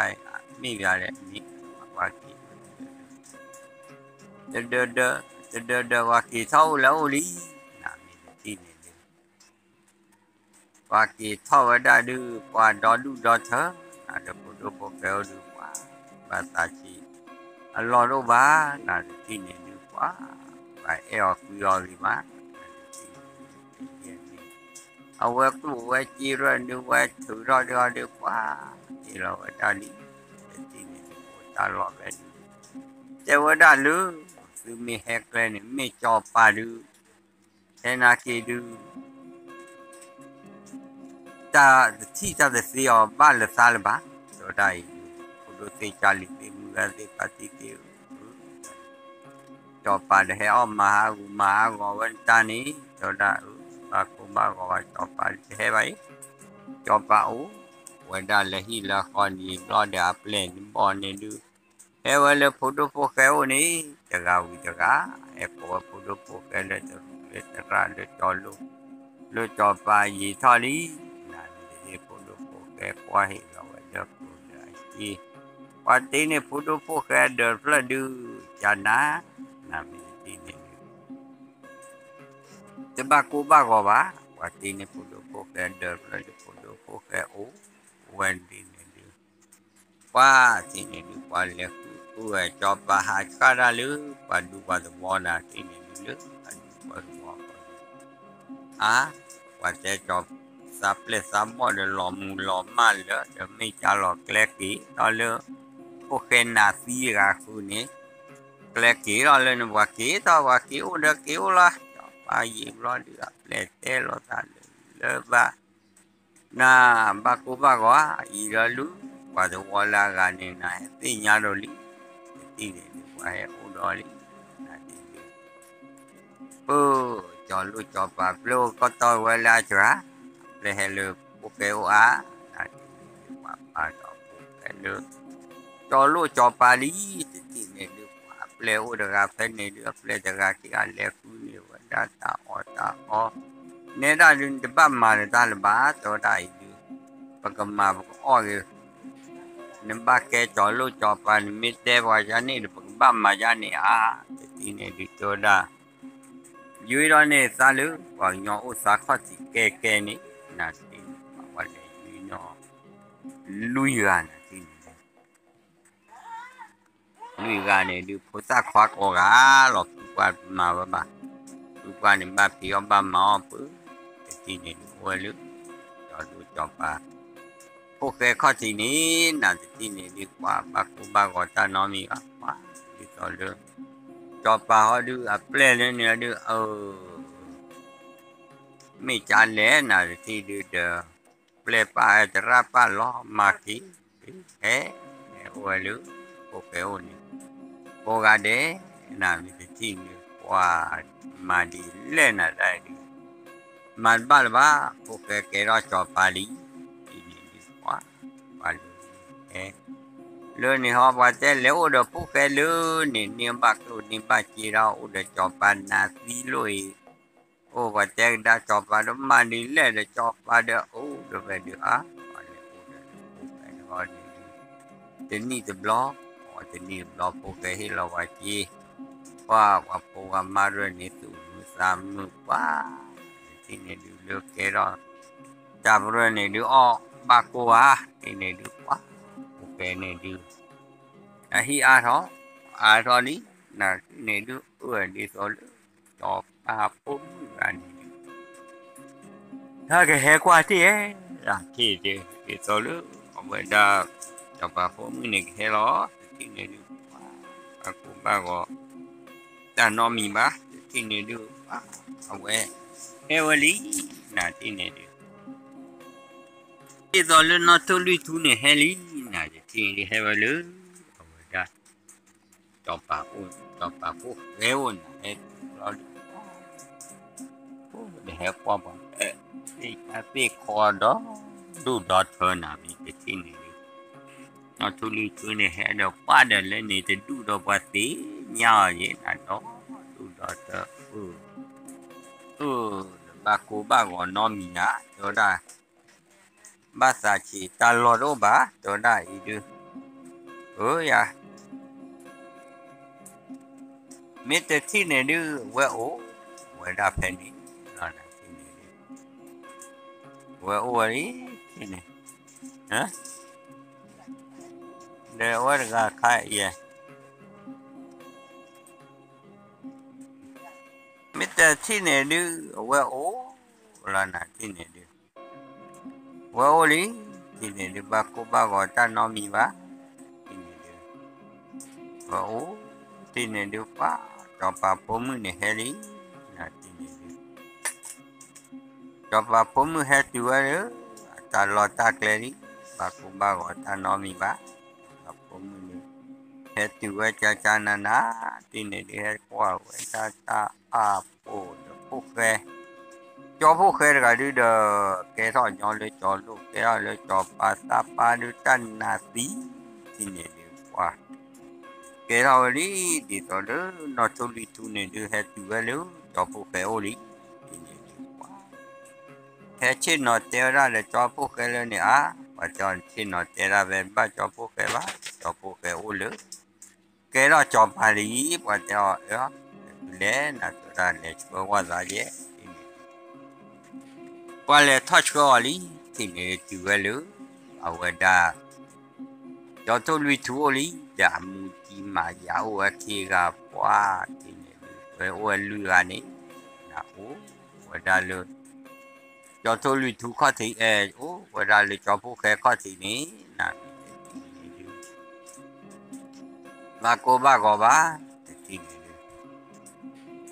မ့ၢ်ယၤလဲၣ်န့ၣ် ပှၤက့ၤ တဒၢးဒၢး တဒၢးဒၢးပှၤက့ၤထီၣ်အိၣ်လၢအိၣ်လံ နမ့ၢ်တထံၣ်န့ၣ်ဒုး ပှၤက့ၤထီၣ်ဝဲဒၣ်ဒုး ပှၤဒီဒူၣ်ဒီထၢ နဒီးဖိဒိၣ်ဖိၣ်ဃဲအိၣ်ဒုး ပှၤ ဘၣ်သးဆံး အလီၢ်တအိၣ်ဘၣ် နတထံၣ်န့ၣ်ဒုး ပှၤ ပှၤအဲၣ်အီၤကွံအီၤဂ့ၤမး နတထံၣ်န့ၣ်ဒုး အဝဲကျိၣ်ဝဲစ့ရၢၣ်ဒုး ဝဲထုးထီၣ်ဒုးအီၤဒုး ပှၤ ဟ့ၣ်လီၤဝဲဒၣ်လံ တထံၣ်န့ၣ်ဒုး အိၣ်တၢ်လီၢ်ဖဲဒုး တဲဝဲဒၣ်လၢ သုမ့ၢ်ဟဲကျဲန့ၣ် မ့ၢ်ကၠီၤပၤဒုး ဟဲနာ်က့ဒုး တၢ်တထံၣ်တၢ်တသ့အီၤဘၣ်လၢသးလၢၤဘၣ် တဲဝဲဒၣ်အံၤဒုး ဖိဒိၣ်သ့ၣ်ကၢ်လံၤသ့ၣ်မုၢ်ဂၤသ့ၣ်ဖါတံၢ်သ့ၣ်ဧၢ ကၠီၤပၤတဟဲအီၣ်မၤဟးဂူာ်မၤဟးဂီၤဝဲတၢ်န့ၣ် တဲဝဲဒၣ်အၢ ဘၣ်ကိၢ်ဘၣ်ဂီၤဘၣ် ကၠီၤပၤတဟဲဘၣ်အံၤ ကၠီၤပၤအိၣ်ဝဲဒၣ်လၢဟံၣ်လၢဃီန့ၣ် ဘျီဒီးအပျဲၢ်န့ၣ်ဘီၣ်န့ၣ်ဒုး ဟဲဝဲလၢဖိဒိၣ်ဖိၣ်ဃဲအိၣ်န့ၣ် တဂၤဝံၤတဂၤ ဟဲကိးဝဲဖိဒိၣ်ဖိၣ်ဃဲလၢတရူးလၢသရၣ်လၢကၠီၤလိၣ် လၢကၠီၤပၤယံာ်ထီၣ်လံ နမ့ၢ်တထံၣ်ဖိဒိၣ်ဖိၣ်ဃဲကွၢ်ဟ့ၣ်လီၤဝဲဒၢးကျိၤလၢအစ့ ပှၤတ့န့ၢ်ဖိဒိၣ်ဖိၣ်ဃဲဒၢးတဖျၢၣ်ဒုး ကနၤ နမ့ၢ်တထံၣ်န့ၣ်ဒုး တဘၣ်ကိၢ်ဘၣ်ဂီၤဘၣ် ပှၤတ့န့ၢ်ဖိဒိၣ်ဖိၣ်ဃဲဒၢးတဖျၢၣ်ဒုး ဖိဒိၣ်ဖိၣ်ဃဲအိၣ်ဝဲဒ်န့ၣ်ဒုး ပှၤတ့န့ၣ်ဒုး ပှၤလဲၤဃုဃုဝဲ ကၠီၤပၤဟးဆှၣ်တၢ်လၢ ပှၤဒူပှၤသဝီနၤတ့န့ၣ်ဒုး လၢပှၤဒူပှၤသဝီဃီ အါ ပှၤတဲကၠီၤ သးပျဲၢ်သးဘီၣ်ဒီးလီၤမူၤလီၤမၢ်လၢ ဒီးမ့ၢ်ကၢလီၤကျဲက့ၤ ဒီးလၢ ဖိၣ်ဃဲနးသံတဂၤဃုာ်န့ၣ် ကျဲက့ၤထီၣ်လၢန့ၣ် ပှၤက့ၤထီၣ် ပှၤက့ၤအိၣ်ဒီးက့ၤအိၣ်လီၤ. စီၤပၤယံာ်ဘျီဒုး အပျဲၢ်တဲလိာ်သးလၢလၢဘၣ် နဘၣ်ကိၢ်ဘၣ်ဂီၤဧါ, ယံာ်ဒီးလူၤ, ပှၤသဝီလၢအဂၤန့ၣ် နဟဲသ့ၣ်ညါဒီးလံ, တထံၣ်န့ၣ်ဒုး ပှၤဟဲအိၣ်ဒီးလံ, နတထံၣ်ဒုး ပၢ်, စီၤလိၣ်စီၤပၤ ပျဲၢ်အိၣ်ကတီၢ်ဝဲလၢအစှၤ, ပျဲၢ်ဟဲလၢဖိၣ်ဃဲအိၣ်ဧါ, နတထံၣ်န့ၣ်ဒုး ပှၤပာ်ဒီးဖိၣ်ဃဲလၢ စီၤလိၣ်စီၤပၤလံ, တထံၣ်န့ၣ်ဒုး ပှၤအပျဲၢ်အိၣ်တဂၤဖဲန့ၣ်ဒုး အပျဲၢ်တဂၤခံဂၤလဲၤဃုန့ၢ်ဝဲဒၣ်တၢ်အီၣ်တၢ်အီ, နဲဒၣ်ဒုး နတဘၣ်မၤဒီးတၢ်လၢၤဘၣ်, တဲဝဲဒၣ်အံၤဒုး ပကမၤပကအီၣ်ဂ့ၤ, နဘၣ်ကဲစီၤလိၣ်စီၤပၤ နမ့ၢ်တဲပှၤယါန့ၣ်ဒီး ပကဘၣ်မၤယါန့ၣ်ဧါ, တထံၣ်န့ၣ်ဒုးတဲဝဲဒၣ် ယွၤဒီးန့ၣ်သးလၢ ပှၤကညီအိၣ်သးခီၣ်ထံးကဲကဲန့ၣ်, နတထံၣ်န့ၣ် ပှၤလဲၤယွၤနီၤ လွံၢ်ဂၤ နတထံၣ်န့ၣ် လွံၢ်ဂၤန့ၣ်ဒုး ဖိသၣ်ခွါကိးဂၤလီၤ, ဖုပှၢ်မၤဝဲဘၣ်, ဖုပှၢ်န့ၣ်ဘၣ်ဖံးအီၣ်ဘၣ်မၤအီၣ်ပၢ, တထံၣ်န့ၣ်ဒုး အိၣ်ဝဲလၢ စီၤလိၣ်စီၤပၤ ဖိၣ်ဃဲခီၣ်ထံးန့ၣ်, နတထံၣ်န့ၣ်ဒုး ပှၤဘၣ်ကိၢ်ဘၣ်ဂီၤတၢ်နီတမံၤဘၣ်, ပှၤဒ်သိးလၢ စီၤပၤဟီဒုး အပျဲၢ်လၢန့ၣ်ဒုး အၢ မ့ၢ်ကလဲၣ် နတထံၣ်ဒုးဒီး ပျဲၢ်ပာ်အတရၣ်ပာ်လီၤမၤက့ၤ, ဟဲ ဟဲအိၣ်ဝဲလၢ ဖိၣ်ဃဲအိၣ်န့ၣ်, ကိးဂၤဒဲး, နမ့ၢ်တထံၣ်န့ၣ် ပှၤမၤဒ်လဲၣ်နၤဒၣ်ဒုး မၤတဘၣ်လၢၤဘၣ်, ဖိၣ်ဃဲကဲထီၣ်စီၤပၤလံ, တထံၣ်န့ၣ်ဒုး ပှၤ ပှၤလၢ ဟဲ လၢန့ၣ်ဟီ ပှၤတဲလဲၤအိၣ်ဒီးဖိၣ်ဃဲလၢန့ၣ် န့ၢ်ဘၣ်ကျိၣ်န့ၢ်ဘၣ်စ့ဒီး အိၣ်ဒီးစီၤပၤနးသံလိၣ်အံၤ, အိၣ်ပှၤတဲကဒါစီၤပၤဒီး မၤဒ်လဲၣ်ဒီးစီၤပၤဒီး အိၣ်ဒီးဝဲဒုးဧါ, ပှၤလဲၤအိၣ်ဒီးဖိၣ်ဃဲန့ၣ်ဟီန့ၣ်ဒုး တနံၣ်တဘျီ, အတနံၣ်တဘျီ ဖိၣ်ဃဲဟ့ၣ်လီၤဝဲက့ၤ, ပှၤ ပှၤဖိပှၤမါရၢန့ၣ် သူၣ်မုာ်သးမုာ်ပှၤ, တထံၣ်န့ၣ်ဒုးလၢကဲထီၣ် တၢ်ပရၢန့ၣ်ဒုး အီၣ်ဘၣ်ကိၢ်ဧါ, တထံၣ်န့ၣ်ဒုး ပှၤ ဖိၣ်ဃဲန့ၣ်ဒုး အဟံၣ်အါထီၣ်, အါထီၣ်လံ, နတထံၣ်န့ၣ်ဒုး အၢၣ်ဒ်သိးလၢ စီၤပၤဖိမုၣ်ဂၤန့ၣ်ဒုး တၢ်ကဟဲကွၢ်ထံၣ်ဧါ, ထံၣ်ဒ်သိးလၢ အဝဲဒၣ် စီၤပၤဖိမုၣ်န့ၣ်ကဟဲလီၤ, တထံၣ်န့ၣ်ဒုး ပှၤ ဘၣ်ကိၢ်ဘၣ်ဂီၤ တၢ်နီတမံၤဘၣ်, တထံၣ်န့ၣ်ဒုး ပှၤ အဝဲ ဟဲဝဲလံ, နတထံၣ်န့ၣ်ဒုး ဒ်သိးလၢနီၢ်ထိၣ်လွံၢ်ထူန့ၣ်ဟဲလံ, နတထံၣ်န့ၣ်ဒုး ဟဲဝဲလၢ အဝဲဒၣ် စီၤပၤအိၣ်, စီၤပၤဖိၣ်ဃဲအိၣ်န့ၣ် ဟဲတုၤလီၤဒုး ဒီးဟဲကွၢ်ပှၤ သ့ၣ်ခါသ့ၣ်ခီဒီး ဒူၣ်ဒီထၢနၤမ့ၢ်တထံၣ်န့ၣ်ဒုး နီၢ်ထိၣ်လွံၢ်ထူန့ၣ် ဟဲဒီးပှၢ်ဒီးလၢန့ၣ် တဒူၣ်ဒီးပှၤသ့ၣ်ညါအီၤယဲၢ်နၤဒီး ဒူၣ်ဒီထၢ အၢ အၢ ဘၣ်ကိၢ်ဘၣ်ဂီၤနီတမံၤဧါ တဲဝဲဒၣ် ဘၣ်သးဆံးတၢ်လီၢ်တအိၣ်ဘၣ် တဲဝဲဒၣ်အံၤဒုး အၢယၤ မ့ၢ်တထံၣ်န့ၣ်ဒုး ဝဲအိၣ်ဝဲဒၣ်ဖဲန့ၣ်လီၤ နထံၣ်န့ၣ်ဒုး ဝဲအိၣ်ဝဲလံ ထံၣ်န့ၣ် ဒီးအဝဲတဂၤခါအံၤ မ့ၢ်တထံၣ်န့ၣ်ဒုး အဝဲအိၣ်လီၤ နထံၣ်န့ၣ်ဒုး ဝဲအိၣ်လံ ထံၣ်န့ၣ်ဒုး ဘၣ်ကိၢ်ဘၣ်ဂီၤတၢ်နီတမံၤဘၣ် ထံၣ်န့ၣ်ဒုး ဝဲအိၣ် ထံၣ်န့ၣ်ဒုး ပှၤ စီၤပၤဖိမုၣ်န့ၣ်ဟဲလံ နထံၣ်န့ၣ်ဒုး စီၤပၤဖိမုၣ်ဟဲတုၤဝဲလၢ အတၢ်လီၢ်တၢ်ကျဲလံ ဘၣ်ကိၢ်ဘၣ်ဂီၤတၢ်နီတမံၤဘၣ် စီၤပၤဖိမုၣ်န့ၣ် ဟဲတုၤဝဲကၢကၢနၤနၤ ထံၣ်န့ၣ်ဒုး ဟဲကွၢ်ဝဲဒၣ်တၢ်အါပူၤဒီးဖိၣ်ဃဲ ကၠီဖိၣ်ဃဲတဂၤဒုးဒီး ကဲထီၣ်ညီလၢကၠီလိၣ် ကဲထီၣ်လၢကၠီပၤသးပၤဒုးတၢ်နးသံ ထံၣ်န့ၣ်ဒုး ပှၤ ကဲထီၣ်ဝဲလံ ဒ်သိးလၢနီၢ်ထိၣ်လွံၢ်ထူန့ၣ်ဒုး ဟဲတုၤဝဲလၢကၠီဖိၣ်ဃဲအိၣ်လံ ထံၣ်န့ၣ်ဒုး ပှၤ ဟဲဆ့ၣ်နီၤတဲဝဲဒၣ်ဒီးကၠီဖိၣ်ဃဲလၢန့ၣ်ဧါ ပှၤတဲအီၤဆ့ၣ်နီၤတဲဒၣ်ဖဲဘၣ်ကၠီဖိၣ်ဃဲဘၣ် ကၠီဖိၣ်ဃဲအိၣ်လၢ ကဲထီၣ်ကၠီပၤလံ ပှၤတဲအီၤ လဲၤနၤတဲဒၣ်လဲၤဆှၢဝဲသးယဲၢ် ထံၣ်န့ၣ် ပှၤလဲၤထီၣ်ဆှၢအီၤလံ ထံၣ်န့ၣ်ဒုးတုၤဝဲလၢ အဝဲဒၣ် ကၠီထိၣ်လွံၢ်ထူအိၣ်လံ ဒီးအမူကံမၤယၤအိၣ်ဝဲခံဂၤ ပှၤ ထံၣ်န့ၣ်ဒုး ဝဲအိၣ်ဝဲလွံၢ်ဂၤန့ၣ် နအိၣ်ဝဲဒၣ်လၢ ကၠီထိၣ်လွံၢ်ထူခီၣ်ထံး အဲၣ်အိၣ်ဝဲဒၣ်လၢကၠီဖိၣ်ဃဲခီၣ်ထံးန့ၣ် နမ့ၢ်တထံၣ်န့ၣ်ဒုး ဘၣ်ကိၢ်ဘၣ်ဂီၤဘၣ် တ မ့ၢ်တထံၣ်န့ၣ်ဒုး ပှၤတထံၣ်န့ၣ်ဒုး ဝဲအိၣ် ပှၤတဲတၢ်တဖျၢၣ်မုာ်, တဖျၢၣ်မုာ်နၤဒီးကၠီဖိၣ်ဃဲန့ၣ် ကၠီဖိၣ်ဃဲမ့ၢ်အိၣ်ပိၢ်ဖီလံ ဒီးညၣ်ဝါအိၣ်ဘၣ်ကသ့ဧါ တဲဝဲဒၣ်အိၣ်လၢ လုၢ်မုာ်ထါပူၤ ကၠီဖိၣ်ဃဲအိၣ်ပိၢ်ဖီလၢ် ဒီးညၣ်ဝါအိၣ်ကသ့ဧါ တဲဝဲဒၣ် မ့ၢ်တထံၣ်န့ၣ်ဒုး ပှၤတထံၣ်န့ၣ်ဒုး တဲတကိးဝဲဒၣ်လံ ဒၣ်ဒီးနီၢ်ထိၣ်လွံၢ်န့ၣ်ဒုး နီၢ်ထိၣ်လွံၢ်ထူန့ၣ် တဲတကိးဝဲဒၣ်တဖျၢၣ်မုာ်, တဖျၢၣ်မုာ်နၤတထံၣ်န့ၣ်ဒုး ပှၤဘၣ်ကိၢ်ဘၣ်ဂီၤ တၢ်နီတမံၤဘၣ် အံၤဒုးနီၢ်ထိၣ်လွံၢ်ထူဒုးအိၣ်ဝဲလၢ အံၤဘျီဒုးသးက့ၤလီၤ တဲဝဲဒၣ် ခွါကၠီဖိၣ်ဃဲဧၢ တဲဝဲဒၣ် နကဲကၠီၤလိၣ် နကဲကၠီၤပၤဒီးအိၣ်အီၤဖဲန့ၣ် တဲဝဲဒၣ်အါ တဲဝဲဒၣ် နီၢ်ထိၣ်လွံၢ်ထူဧၢ တဲဝဲဒၣ် သးကဲဒၣ်ကၠီၤလိၣ်ကၠီၤပၤနာ်က့ဒုးသးအိၣ် ဖဲလီၤတထံၣ်န့ၣ်ဒုး ပှၤ အမိၢ်အပၢ်က့ၤလံ နၤမ့ၢ်တထံၣ်န့ၣ်ဒုး နီၢ်ထိၣ်လွံၢ်ထူန့ၣ်ဒုး ဟးက့ၤလံ ဟးက့ၤတုၤဝဲလၢ အမိၢ်အပၢ်အိၣ်န့ၣ်ဒုးဧါ တဲဝဲဒၣ် မိၢ်ဒီးပၢ်ဧၢ တဲဝဲဒၣ် အိၣ်နၤဖဲအံၤ တဲဝဲဒၣ် သးဝဲဒၣ်ဒုးသးတအိၣ်လၢၤဘၣ် ဖဲအံၤဧါ မ့ၢ်တအိၣ်လၢၤဘၣ်ဒုး နကလဲၤအိၣ်ဖဲလဲၣ် ဖိမုၣ်ဧါ သးကလဲၤအိၣ်ဒီးဖိၣ်ဃဲလၢန့ၣ်လီၤ မ့ၢ်တထံၣ်န့ၣ်ဒုး အပၢ်ဃီဒုး လဲၤဝီ လဲၤအိၣ်ဒီးဖိၣ်ဃဲ ပျုၤဖိၣ်ဃဲတဂၤန့ၣ် ပှၤမ့ၢ်တထံၣ်န့၁ၣ်ဒုး နီၢ်ထိၣ်လွံၢ်ထူန့ၣ်ဒုး ဝံထီၣ်ဝဲဒၣ်တၢ်ဘံၣ်တၢ်ဘိၣ်လီၤဒုး ဃိထီၣ်ဒီးအပျဲၢ်တဂၤခံဂၤဘျီဒုး တၢ်ဟဲထီၣ်ပလဲၤတုၤဝဲလၢ ကၠီဖိၣ်ဃဲ ကၠီၤပၤဖိၣ်ဃဲအိၣ်လံ နၤတထံၣ်န့ၣ်ဒုး ဟဲတုၤဝဲဒၣ်ဒီးအတမုာ်ကျါတကိးကျါဒီး သူၣ်မုာ်သးမုာ်ဝဲဒၣ်ဂ့ၤမး နၤမ့ၢ်တထံၣ်န့ၣ်ဒုး ဘၣ်ကိၢ်ဘၣ်ဂီၤတၢ်နီတမံၤဘၣ် နၤမ့ၢ်တထံၣ်န့ၣ်ဒုး ပှၤတထံၣ်န့ၣ်ဒုး နီၢ်ထိၣ်လွံၢ်ထူန့ၣ်ဒုး ဟဲတုၤဝဲလၢ ကၠီဖိၣ်ဃဲအိၣ်လံ တဲဒၣ်တဖျၢၣ်မုာ် တဖျၢၣ်မုာ် တဖျၢၣ်မုာ်ခံဖျၢၣ်မုာ် နၤအါ အံၤဒုး ကၠီဖိၣ်ဃဲဒုး ပှၤဒ်သိးလၢနီၢ်ထိၣ်လွံၢ်ထူန့ၣ်ဒုး ပှၤ ပှၤတဲအီၤ ကၠီဖိၣ်ဃဲဧၢ, အဝဲဒၣ် ကၠီၤပၤဖိၣ်ဃဲဧၢ, မ့ၢ်နကမၤ နသ့ၣ်ညါလဲၣ်, တဲဝဲဒၣ် ပှၤ နီၢ်ထိၣ်လွံၢ်ထူ ကၠီ နီၢ်ထိၣ်လွံၢ်ထူအီၤဒုး တၢ်ကအဲၣ်ဒီးသးဒီး မ့ၢ်အဲၣ်ဒီးသးကအဲၣ်ညီယၤ, တဲဝဲဒၣ် ပျဲၢ်သ့ၣ်ဘီၣ်သ့ၣ် တမူသ့ၣ်တကိးသ့ၣ်ဧၢ, န့ၣ်ဒုး ပှၤ မ့ၢ်တထံၣ်န့ၣ်ဒုး ပှၤဝါလီၤပအံၣ်ပကၠီလံ, တဲဝဲဒၣ် ခွါမုၣ် က့ၤလၢနံၣ်နဃီဒီး အါ, သးအံၤသးဃီတအိၣ်လၢၤဘၣ်, သးတက့ၤလၢၤဘၣ်, သးကဟဲအိၣ်ဒီးနၤဖဲလီၤ, တဲနီၢ်ထိၣ်လွံၢ်ထူန့ၣ်, နီၢ်ထိၣ်လွံၢ်ထူတဲအီၤန့ၣ်ဒုး ပှၤ မ့ၢ်တထံၣ်န့ၣ်ဒုး ပှၤမ့ၢ်တထံၣ်ဒီး ပှၤပျဲၢ်ဘီၣ်ဒု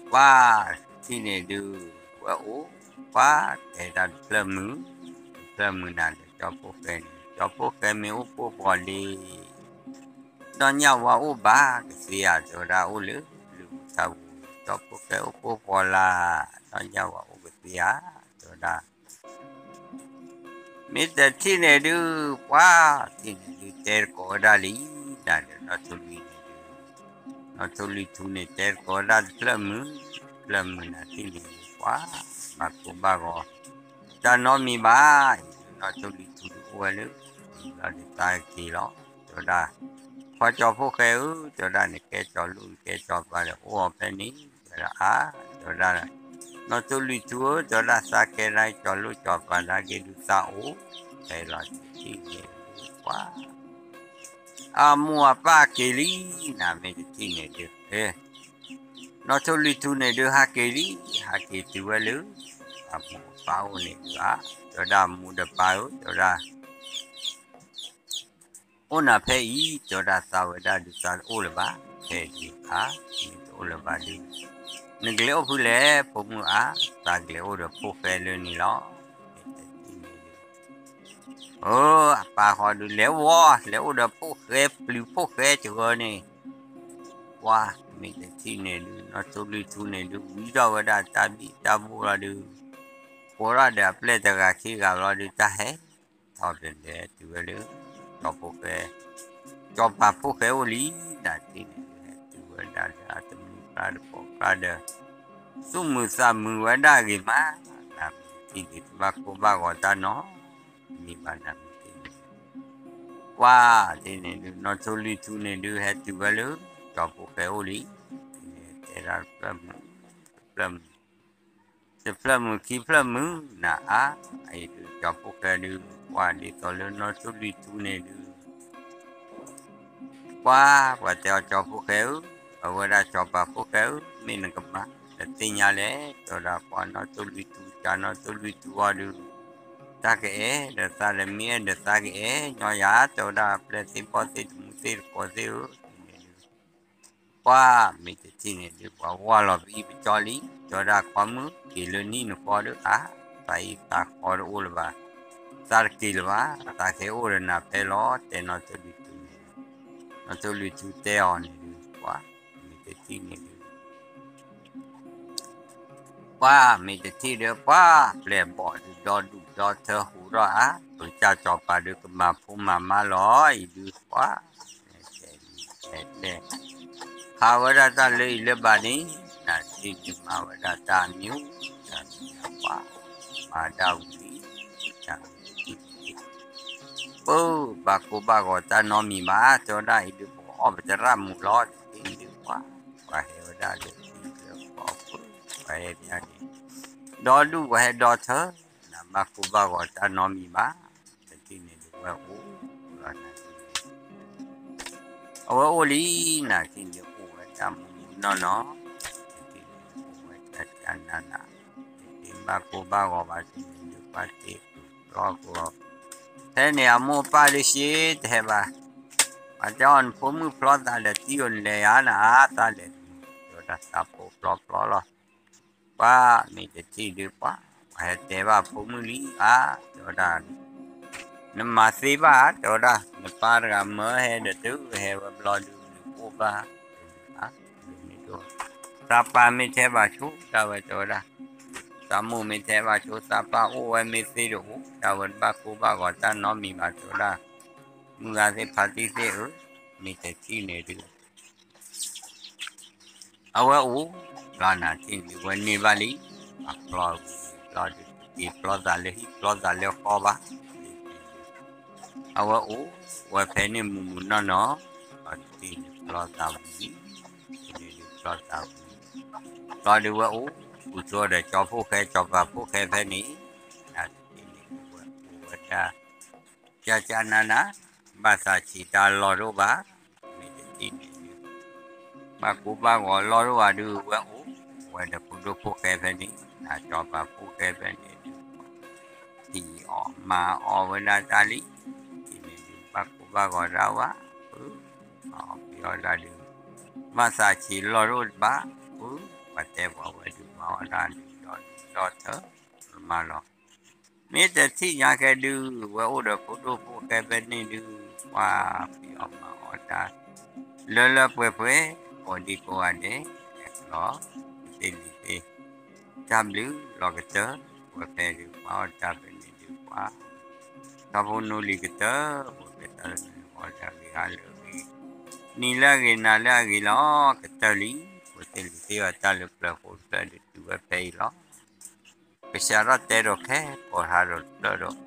း ဒီဒူၣ်ဒီထၢဟူးထီၣ်အါ, ပကစၢ်စီၤပၤဒုး ကမၤဖိမၤမါလီၤအံၤဒုး ပှၤ တဲတဲ ဟးဝဲဒၣ်တၢ်လၢအံၤလၢဘၣ်န့ၣ်, နၤတထံၣ်န့ၣ် မၤဝဲဒၣ်တၢ်မံၤ တၢ်မံၤ ပှၤ မၤဒၣ်ဝံၤလံ, တၢ်မ့ၢ်တထံၣ်န့ၣ်ဒုး ပၢ်ဘၣ်ကိၢ်ဘၣ်ဂီၤတၢ်နီတမံၤဘၣ်, တဲဝဲဒၣ်အံၤဒုး ပကအီၣ်ပသရၣ်မုာ်လီၤ, တထံၣ်န့ၣ်ဒုး ပှၤ ပှၤဟဲဝဲဒၣ်လၢထံလၢကီၢ်ပူၤ, ပှၤဟဲဘၣ်န့ၣ် ဒီဒူၣ်ပှၤဟဲဒီထၢ, နၤဘၣ်ကိၢ်ဘၣ်ဂီၤတၢ်နီတမံၤဘၣ်, တထံၣ်န့ၣ်ဒုး ဝဲအိၣ်လီၤနၤ အဝဲအိၣ်လံ, နၤတထံၣ်န့ၣ် အိၣ်ဝဲတၢ်မုာ်မုာ်နီၢ်နီၢ်, တထံၣ်န့ၣ် အိၣ်ဝဲတၢ်ကၢနးနး, တထံၣ်ဘၣ်ကိၢ်ဘၣ်ဂီၤဘၣ် တထံၣ်န့ၣ်ဒုး ပှၤတ့ၢ်ပျီကိၢ် ဖဲန့ၣ်အမိၢ်အပၢ်ဒုးရှဲတဟဲဘၣ်, ပှၤတဲအီၤ နဖိမုၣ်ဖျီသးဒီးတံၢ်ဧိၤ နလဲၤယၤနၤ သးလဲၤတမုာ်, တဲဝဲဒၣ်သးဖိဖျီဖျီလီၤ, ပှၤမ့ၢ်တထံၣ်ဒုး ပှၤ ပှၤဟဲတဲဘၣ်ဖိမုၣ်လံဧါ, တဲဝဲဒၣ် နမၤသ့ဘၣ် တဲဝဲဒၣ် နပၢ်တဂၤမၢဟဲဒီးတုၤဟဲဝဲဘျီဒုး နအိၣ်ဘၣ် သးပၢ်မ့ၢ်ထဲဘၣ်ဆိ တဲဝဲ တဲဝဲဒၣ် သးမိၢ်မ့ၢ်ထဲဘၣ်ဆိ သးပၢ်အိၣ်ဝဲမ့ၢ်သ့ဒီးအိၣ် တဲဝဲ တဘၣ်ကိၢ်ဘၣ်ဂီၤတၢ်နီတမံၤဘၣ် တဲဝဲဒၣ် မုၢ်ဂၤသ့ၣ်ဖါတံၢ်သ့ၣ်ဧၢ, မ့ၢ်တထံၣ်န့ၣ်ဒုး အဝဲအိၣ် ဘျီနၤတထံၣ်န့ၣ်ဒုး ဝဲန့ၢ်ဘၣ်လံ, အဖျီဝံၤဘျီဒုး တက့ၤဖျီသးလၢဟံၣ်ဖျီသးလၢဃီဘၣ်, အဝဲအိၣ်ဝဲဖဲန့ၣ်မုာ်မုာ်နီၢ်နီၢ်, ဘျီတထံၣ်န့ၣ်ဖျီသးဝံၤလံ, တထံၣ်န့ၣ်ဒုးဖျီသးဝံၤ, ဘျီဒုးဝဲအိၣ် ဃုာ်ဆိဒီးကၠီဖိၣ်ဃဲ ကၠီၤပၤဖိၣ်ဃဲဖဲန့ၣ်, နၤတထံၣ်န့ၣ်ဒုးဝဲအိၣ်ဝဲဒၣ် ကၢ်ကၢ်နးနး, ဘၣ်သးဆံးတၢ်လီၢ်တအိၣ်ဘၣ်, မ့ၢ်တထံၣ်န့ၣ်ဒုး ဘၣ်ကိၢ်ဘၣ်ဂီၤလီၢ်တအိၣ်ဘၣ်ဒုး ဝဲအိၣ်ဝဲဒီးဖိဒိၣ်ဖိၣ်ဃဲဖဲန့ၣ်, နၤကၠီၤပၤဖိၣ်ဃဲဖဲန့ၣ်ဒုး ထံၣ်အီၣ်မၤအီၣ်ဝဲဒၣ်တၢ်လံ, ထံၣ်န့ၣ်ဒုး ဘၣ်ကိၢ်ဘၣ်ဂီၤတၢ်ဝဲ, အီၣ်ပှဲၤအီၣ်တၢ်ဒုး ဘၣ်သးဆံးလီၢ်တအိၣ်တဘၣ်, ပှၤတဲပှၤဝဲဒုးမၤအီၣ်တၢ်ဒုးဒီးဒုးဒီးထၢမးလီၤ. မ့ၢ်တထံၣ်ညါကဲဒုး ဝဲအိၣ်ဒီးဖိဒိၣ်ဖိၣ်ဃဲဖဲန့ၣ်ဒုး ပှၤဖံးအီၣ်မၤအီၣ်တၢ် လၢလၢပှဲၤပှဲၤ ကိးဒံကိးဂၤဒဲး လီၤ. သ့ၣ်လံၤသ့ၣ် တၢ်ဘျုးလီၤကတၢၢ် ပှဲၤဖဲဒုး ပှၤအီၣ်တၢ်ဖဲန့ၣ်ဒုး ပှၤ ထီဘိနိလံၤကတၢၢ် ပှဲၤဖဲတၢ်လၢန့ၣ် အီၣ်တၢ်ဂ့ၤဟါလၢအဂ့ၤ, နံၤလၢအဂ့ၤနၤလၢအဂ့ၤလီၤ. ကတၢၢ်လံ ပှဲၤသ့ၣ်လံၤသ့ၣ်အတၢ်လၢပျၢၤဃိတဖျၢၣ်ဒုးတုၤဝဲဖဲအံၤလီၤ. ကစးထီၣ်တဲဒီးခဲကိးဟါဒီးတဖျၢၣ်ဒီး